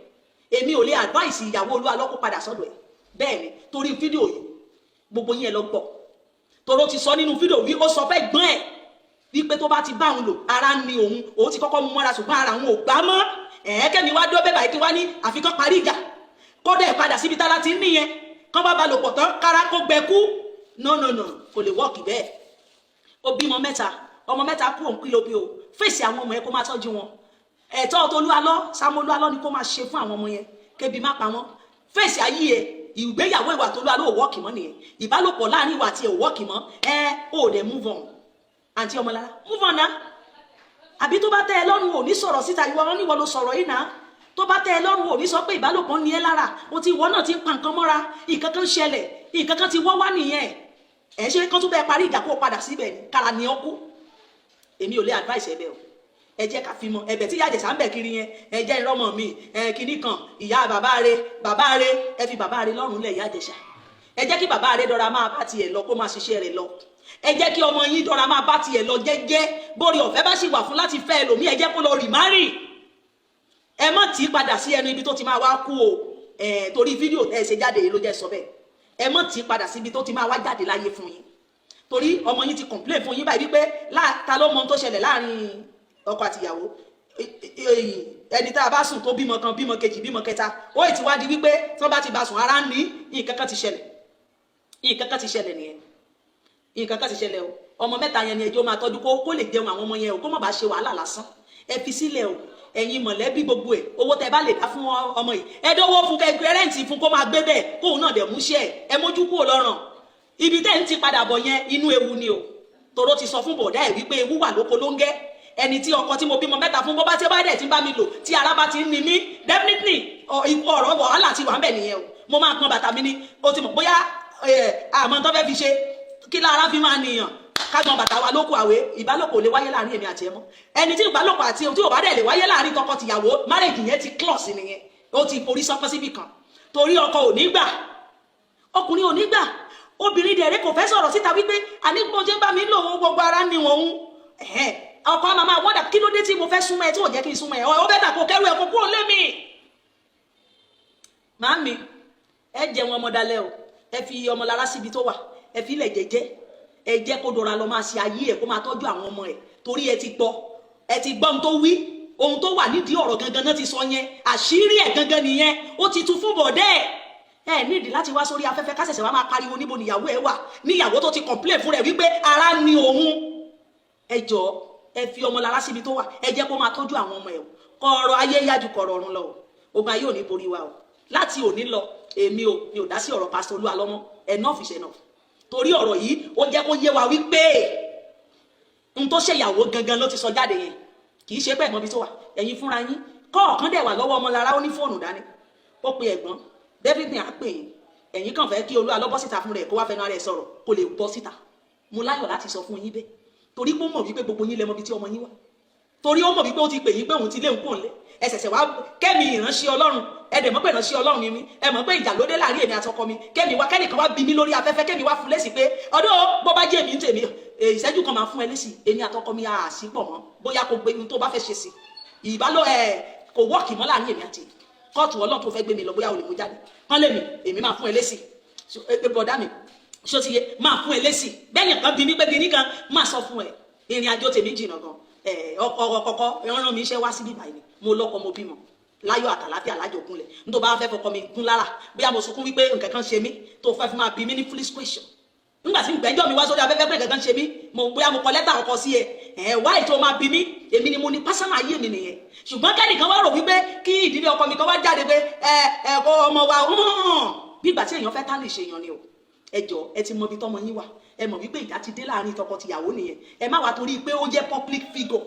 Èmi ò lè advice ìyàwó Olúwa lọ́kọ́ padà sọ́dọ̀ ẹ̀. Bẹ́ẹ̀ ni, torí fídíò yìí, gbogbo yín ẹ lọ gbọ́, toró ti sọ nínú fídíò wí, ó sọ fẹ́ gbọ́n ẹ̀ wípé tó bá ti bá òun lò, ara ń ni òun. Òun ti kọ́kọ́ mú mọ́ra, ṣùgbọ́n ara òun ò gbá mọ́. Ẹ̀ẹ́kẹ́mi wá dó bẹ́ẹ̀ báyìí, kí wá ní àfikán parí ìjà, kódà ẹ̀ padà síbi tára ti ń níyẹn, kán bá ba lò pọ̀ tán, kára kó gbẹ kú. No, no, no, kò lè work bẹ́ẹ̀. Ó bímọ mẹ́ta, ọmọ mẹ́ta kú, òun kí ló bí o fèsì àwọn ọmọ yẹn, kó máa tọ́jú wọn. Ẹ̀tọ́ Tolúalọ́, Samuel ni kó máa ṣe fún àwọn ọmọ yẹn, kébi má pa wọ́n. Fèsì ayé ẹ̀, ìgbéyàwó ìwà Tolúalọ́ ò work mọ́ nìyẹn. Ìbálòpọ̀ láàrin ìwà àti ẹ̀ ò work mọ́. Ẹ ò dẹ̀ move on, àǹtí Ọmọlára, move on na. Àbí tó bá tẹ́ ẹ lọ́rùn, ò ní sọ̀rọ̀ síta. Ìwọ wọn níwọ ló sọ̀rọ̀ yìí náà. Tó bá tẹ́ ẹ lọ́rùn, ò ní sọ pé ìbálòpọ̀ ní ẹ lára o ti ìwọ náà ti ń pa nǹkan mọ́ra. Nǹkan kan ṣẹlẹ̀, nǹkan kan ti wọ́ wá nìyẹn. Ẹ ṣe kán tún bẹ́ẹ̀ parí ìjà, kó o padà síbẹ̀ ní kára ní ọ kú. Èmi ò lè advice ẹ bẹ́ẹ̀ o. Ẹ jẹ́ ká fi mọ ẹ̀bẹ̀ tí Ìyá Ìjẹ̀ṣà ń bẹ̀ kiri yẹn. Ẹ jẹ́ ìrọ́mọ mi, ẹ kinní kan, ìyá bàbá rẹ, bàbá rẹ, ẹ fi bàbá rẹ lọ́rùn lẹ̀. Ìyá Ìjẹ̀ṣà, ẹ jẹ́ kí bàbá rẹ dọ́ra máa bá tiẹ̀ lọ, kó máa ṣiṣẹ́ rẹ̀ lọ. Ẹ jẹ́ kí ọmọ yín dọ́ra máa bá tiẹ̀ lọ jẹ́jẹ́. Bórí ọ̀fẹ́ bá sì wà fún láti fẹ́ ẹlòmíì, ẹ jẹ́ kó lọ remarry. Ẹ má tì í padà sí ẹnu ibi tó ti máa wá kú o. Ẹ torí fídíò tẹ́ ẹ ṣe jáde yìí ló jẹ́ sọ bẹ́ẹ̀. Ẹ má tì í padà síbi tó ti máa wá jáde láyé fún yín, torí ọmọ yín ti complain fún yín báyìí wípé ta ló mọ ohun tó ṣẹlẹ̀ láàrin ọkọ àtìyàwó. Ẹni tá a bá sùn tó bímọ kan, bímọ kejì, bímọ kẹta, ó ì ti wá di wípé tí wọ́n bá ti bá sùn, ara ń ní nǹkan kan ti ṣẹlẹ̀. Nǹkan kan ti ṣẹlẹ̀ nìyẹn, nǹkan kan ti ṣẹlẹ̀ o. Ọmọ mẹ́ta yẹn ni ẹjọ́ máa tọ́jú, kó lè jẹun àwọn ọmọ yẹn o, kó má bàa ṣe wàhálà lásán. Ẹ fi sílẹ̀ o. Ẹ̀yin mọ̀lẹ́bí, gbogbo ẹ̀, owó tẹ bá lè dá fún ọmọ yìí, ẹ dánwó fún, kẹ rent fún, kó máa gbé bẹ́ẹ̀, kóun náà dẹ̀ mú ṣẹ́ ẹ̀. Ẹ mójú kúrò lọ́rùn ibi tẹ́ ń ti padà bọ̀ yẹn. Inú ewu ni o, tòró ti sọ fún bọ̀dá ẹ̀ wípé ewu wà lóko ló ń gẹ́. Ẹni tí ọkọ tí mo bímọ mẹ́ta fún, bó bá tí ó bá dẹ̀ ti ń bá mi lò, tí ara bá ti ń ni mí, definitely ọ̀rọ̀ wàhálà ti wà ń bẹ̀ nìyẹn o. Mo máa pọn bàtà mi ni. O ti mọ̀ bóyá àmọ́ tó fẹ́ fi ṣe kí lára fi máa nìyàn, kágbọn bàtà wa lóko. Àwẹ̀ ìbálòpọ̀ lè wáyé láàrin èmi àti ẹ mọ́. Ẹni tí ìbálòpọ̀ àti tí ò bá dẹ̀ lè wáyé láàrin tọkọ-tìyàwó, marriage yẹn ti close nìyẹn, ó ti forí sọpọ́ síbì kan, torí ọkọ ò ní gbà, ọkùnrin ò ní gbà, obìnrin dẹ̀rẹ́ kò fẹ́ sọ̀rọ̀ síta wípé àní bó ṣe ń bá mi lò ó, gbogbo ara ní wọn ń ọkọ àmà máa wọ́dà kí ló dé tí mo fẹ́ súnmọ́ ẹ tí ò jẹ́ kí n súnmọ́ ẹ. Ọ bẹ́ẹ̀ tà kó kẹ́rù ẹ kó kúrò lé mi. Màámi, ẹ jẹun ọmọ dalẹ̀ o. Ẹ fi ọmọ lára síbi tó wà, ẹ fi ilẹ̀ jẹ́jẹ́. Ẹ jẹ́ kó dọ̀ra lọ máa ṣe ayé ẹ, kó máa tọ́jú àwọn ọmọ ẹ, torí ẹ ti gbọ́, ẹ ti gbọ́ ohun tó wí. Ohun tó wà nídìí ọ̀rọ̀ gangan náà ti sọ yẹn. Àṣírí ẹ̀ gangan nìyẹn, ó ti tú fún bọ̀dẹ́ ẹ̀. Ẹ nídìí láti wá sórí afẹ́fẹ́ ká ṣẹ̀ṣẹ̀ wá máa pariwo níbo níyàwó ẹ wà, níyàwó tó ti complain fún rẹ̀ wípé ara ni òun. Ẹ jọ̀ọ́, ẹ fi ọmọ lára síbi tó wà, ẹ jẹ́ kó máa tọ́jú àwọn ọmọ ẹ o. Kọ̀ọ̀rọ̀ ayé yájú kọ̀ọ̀rọ̀ ọ̀run lọ o. Ogun ayé ò ní borí wa o. Láti òní lọ, èmi ò mi ò dá sí ọ̀rọ̀ Pásítọ̀ Olú Alọ́mọ. Enough is enough, torí ọ̀rọ̀ yìí, ó jẹ́ kó yé wa wípé n tó ṣèyàwó gangan ló ti sọ jáde yẹn. Kì í ṣe pé ẹ̀gbọ́n bí tó wà, ẹ̀yin fúnra yín kọ́ọ̀kan dẹ̀ wà lọ́wọ́ ọmọ lára. Ó ní fóònù dání, ó pe ẹ̀gbọ́n, definitely á pè yín. Ẹ̀yin kàn fẹ́ kí Olú Alọ́ bọ́ síta fún rẹ̀, kó wá fẹnu ara ẹ̀ sọ̀rọ̀, kó lè bọ́ síta. Mo láyọ̀ láti sọ fún yín bẹ́ẹ̀, torí pé ó mọ̀ wípé gbogbo yín lẹ mọ̀ bí tí ọmọ yín wà, torí ó mọ̀ wípé ó ti pè yín pé òun ti lé òun kò ń lé. Ẹ ṣẹ̀ṣẹ̀ wá kẹ́mi ìránṣẹ́ Ọlọ́run. Ẹ dẹ̀ mọ̀ pé ìránṣẹ́ Ọlọ́run ni mí. Ẹ mọ̀ pé ìjà ló dé láàrin èmi àtọkọ mi. Kẹ́mi wá, kẹ́nìkan wá bí mi lórí afẹ́fẹ́, kẹ́mi wá fún lésì pé ọdún bó bá jẹ́ èmi ń tèmi, ìṣẹ́jú kan máa fún ẹ lésì. Èmi àtọkọ mi à sí pọ̀ mọ́. Bóyá kò gbé ohun tó bá fẹ́ ṣe sí ìbálò ẹ, kò wọ́ọ̀kì mọ́ láàrin èmi àti kóòtù Ọlọ́run tó fẹ́ gbé mi lọ. Bóyá o lè mú jáde kán lè mi, èmi máa fún ẹ lésì. Bọ̀dá mi, ṣó ti yé? Máa fún ẹ lésì bẹ́ẹ̀ yẹn kan bí mi pé kíní kan máa sọ fún ẹ. Ìrìn àjò tèmi jìnnà gan. Ọkọ kọkọ rán mi iṣẹ́ wá síbí báyìí ni. Mo lọ́kọ, mo bímọ láyọ̀ àtàláfíà lájọ gúnlẹ̀. Nítorí bá fẹ́ fọkọ mi gún lára, bóyá mo sunkún wípé nǹkan kan ṣe mí tó fẹ́ fi máa bí mi ní foolish question nígbà tí gbẹ́jọ́ mi wá sórí afẹ́fẹ́ pé nǹkan kan ṣe mí, mo bóyá mo kọ lẹ́tà ọkọ sí ẹ ẹ wá ètò máa bí mi. Èmi ni mo ní pásánà ayé mi nìyẹn. Ṣùgbọ́n kẹ́nìkan wá rò wípé kí ìdílé ọkọ mi kan wá jáde pé ẹ ẹ kó ọmọ wa bí ìgbà tí èèyàn fẹ́ tá lè ṣe èèyàn ni o. Ẹ jọ, ẹ ti mọ ibi tọmọ yín wà. Ẹ mọ̀ wípé ìjà ti dé láàrin tọkọ-tìyàwó nìyẹn. Ẹ má wá torí pé ó jẹ́ public figure,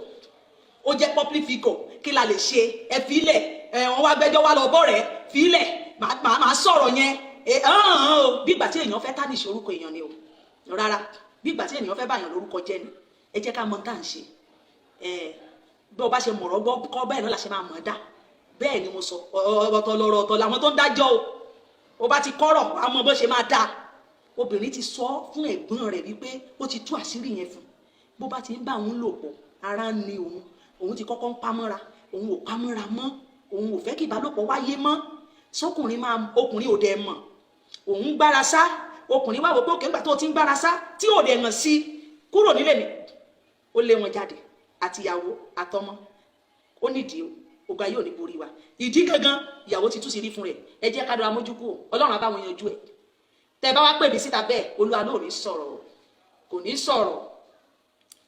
ó jẹ́ public figure, kí la lè ṣe? Ẹ filẹ̀. Ẹ wọ́n wá gbẹ́jọ́ wá lọ bọ́ rẹ̀, filẹ̀. Màá sọ̀rọ̀ yẹn ẹ hàn o. Bí ìgbà tí èèyàn fẹ́ tánìṣe orúkọ èèyàn ni o. Rárá, bí ìgbà tí èèyàn fẹ́ báyàn lórúkọ jẹ́ ni. Ẹ jẹ́ ká mọ tá à ń ṣe. Ẹ bí o bá ṣe mọ̀rọ̀ gbọ́ kọ́, bẹ́ẹ̀ náà la ṣe máa mọ̀ dá. Bẹ́ẹ̀ ni mo sọ. Ọ̀tọ̀ lọ̀rọ̀, ọ̀tọ̀ làwọn tó ń dájọ́ o. O bá ti kọ́rọ̀, wàá mọ bó ṣe máa dáa. Obìnrin ti sọ fún ẹ̀gbọ́n rẹ̀ wípé ó ti tú àṣírí yẹn fún. Bó bá ti ń bá òun lò pọ̀, ara ń ni òun. Òun ti kọ́kọ́ ń pamọ́ra, òun ò pamọ́ra mọ́, òun ò fẹ́ kí ìbálòpọ̀ wáyé mọ́. Sọkùnrin máa ọkùnrin ò dẹ̀ mọ̀ òun gbára sá. Ọkùnrin wá wò pé òkè ńgbà tó ti ń gbára sá tí ò dẹ̀ hàn sí, kúrò nílé mi. Ó lé wọn jáde, àtìyàwó àtọmọ. Ó nídìí o. Ogun ayé ò ní borí wa. Ìdí gangan ìyàwó ti tú sí rí fún rẹ̀. Ẹ jẹ́ ká dọ́ra mójú kú. Ọlọ́run á bá wọn yanjú ẹ̀. Tẹ́ bá wá pè mí síta bẹ́ẹ̀, Olúwa ló ní sọ̀rọ̀, kò ní sọ̀rọ̀,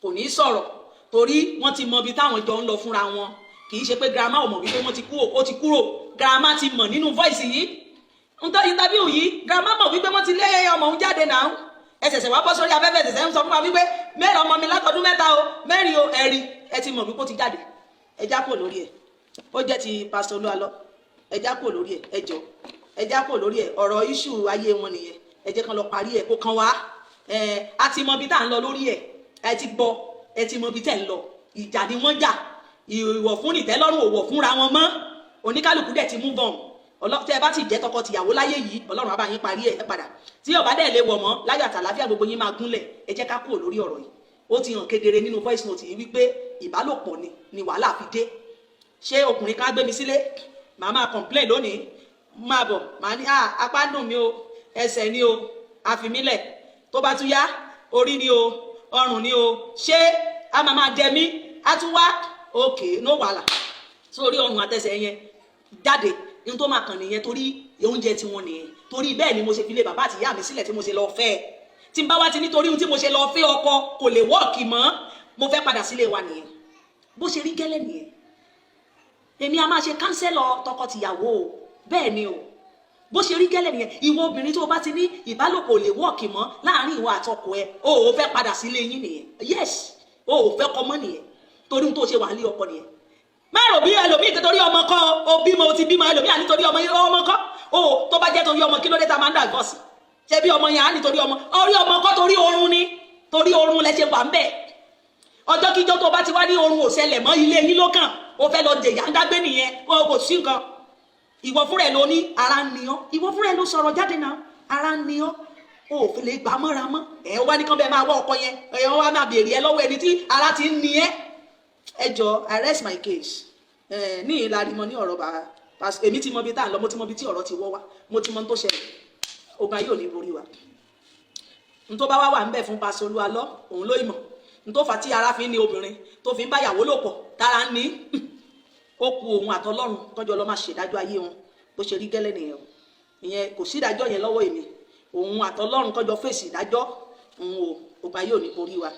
kò ní sọ̀rọ̀, torí wọ́n ti mọ ibi táwọn jọ ń lọ fúnra wọn. Kì í ṣe pé grandma ò mọ̀ wípé wọ́n ti kú, ó ti kúrò. Grandma ti mọ̀ nínú voice yìí, ntọ́ interview yìí. Grandma mọ̀ wípé wọ́n ti lé ọmọ òun jáde náà. Ẹ ṣẹ̀ṣẹ̀ wá bọ́ sórí afẹ́fẹ́, ṣẹ̀ṣẹ̀ ń sọ fún wa wípé mẹ́rin ọmọ mi látọdún 3 o, 4 o. Ẹ̀rí ẹ ti mọ̀ wípé ó ti jáde. Ẹ já kúrò lórí ẹ̀. Ó jẹ́ ti Pásítọ̀ Olúalọ́. Ẹ já kúrò lórí ẹ̀. Ẹ jọ, ẹ já kúrò lórí ẹ̀. Ọ̀rọ̀ issue ayé wọn nìyẹn. Ẹ jẹ́ kán lọ parí ẹ̀, kó kàn wá. Ẹ a ti mọ ibi tá à ń lọ lórí ẹ̀. Ẹ ti gbọ́, ẹ ti mọ ibi tẹ̀ ń lọ. Ìjà ni wọ́n jà. Ìwọ̀ fún ìtẹ́lọ́rùn òwò fúnra wọn mọ́. Oníkálukú dẹ̀ ti move on. Tẹ́ ẹ bá ti jẹ́ tọkọ-tìyàwó láyé yìí, Ọlọ́run á bá yín parí ẹ̀ padà. Tí ó bá dẹ̀ lè wọ̀ mọ́, láyọ̀ àtàlàáfíà gbogbo yín máa gúnlẹ̀. Ẹ jẹ́ ká kúrò lórí ọ̀rọ̀ yìí. Ó ti hàn kedere nínú voice note yìí wípé ìbálòpọ̀ ni wàhálà fi dé. Ṣé ọkùnrin kan á gbé mi sílé, màá máa complain lónìí, máa bọ̀, màá ní, "Ah, apá ń dùn mí o, ẹsẹ̀ ni o," àfimílẹ̀. Tó bá tún yá, orí ni o, ọrùn ni o, ṣé a máa máa dẹ mí? Á tún wá, okay, no wàhálà, sórí ọrùn àtẹsẹ̀ yẹn jáde ní tó máa kàn nìyẹn, torí oúnjẹ tiwọn nìyẹn. Torí bẹ́ẹ̀ ni mo ṣe fi lé bàbá àti ìyá mi sílẹ̀ tí mo ṣe lọ fẹ́ ẹ. Tí n bá wá ti nítorí ohun tí mo ṣe lọ fẹ́ ọkọ kò lè work mọ́, mo fẹ́ padà sílé wa nìyẹn. Bó ṣe rí gẹ́lẹ́ nìyẹn. Èmi a máa ṣe counselor tọkọ-tìyàwó o. Bẹ́ẹ̀ ni o, bó ṣe rí gẹ́lẹ́ nìyẹn. Ìwọ obìnrin tó o bá ti ní ìbálòpọ̀ ò lè work mọ́ láàrin ìwọ àtọkọ ẹ, o ò fẹ́ padà sílé yín nìyẹn. Yes, o ò fẹ́ kọ mọ́ nìyẹn, torí ohun tó ṣe wà ní ọkọ nìyẹn. Má rò bí ẹlòmíì torí ọmọ kọ́ o bímọ, o ti bímọ. Ẹlòmíì à nítorí ọmọ, ọmọ kọ́ o. Tó bá jẹ́ torí ọmọ, kí ló dé tá a máa ń divorce? Ṣé bí ọmọ yẹn á nítorí ọmọ? Orí ọmọ kọ́, torí oorun ni. Torí oorun lẹ ṣe wà ń bẹ̀. Ọjọ́ kíjọ́ tó bá ti wá ní oorun ò ṣẹlẹ̀ mọ́, ilé yín ló kàn. O fẹ́ lọ jẹ̀yà ń dágbé nìyẹn. O kò sí nǹkan. Ìwọ fúnra ẹ ló ní ara ń ni ọ́. Ìwọ fúnra ẹ ló sọ̀rọ̀ jáde náà, ara ń ni ọ́, o ò fi lè gbà mọ́ra mọ́. Ẹ wá ní kán bẹ́ẹ̀ máa wá ọkọ yẹn, ẹ wá máa béèrè ẹ lọ́wọ́ ẹni tí ara ti ń ni ẹ́. Ẹ jọ, I rest my case. Ẹ ní ìlàrí mọ ní ọ̀rọ̀ bàbá. Èmi ti mọ ibi tá à ń lọ, mo ti mọ ibi tí ọ̀rọ̀ ti wọ́ wá, mo ti mọ ohun tó ṣẹlẹ̀. Ogun ayé ò ní borí wa. N tó bá wá wà ń bẹ̀ fún Pásítọ̀ Olúwalọ́, òun ló ìmọ̀ n tó fà tí ara fi ń ní obìnrin tó fi ń báyàwó lò pọ̀ tára ń ní. Ó ku òun àtọlọ́run tọ́jú ọlọ́ máa ṣèdájọ́ ayé wọn. Bó ṣe rí gẹ́lẹ́ nìyẹn o. Ìyẹn kò sí ìdájọ́ yẹn lọ́wọ́ èmi. Òun àtọlọ́run kọjọ fèsì ìdájọ́ òun o. Ogun ayé ò ní borí wa.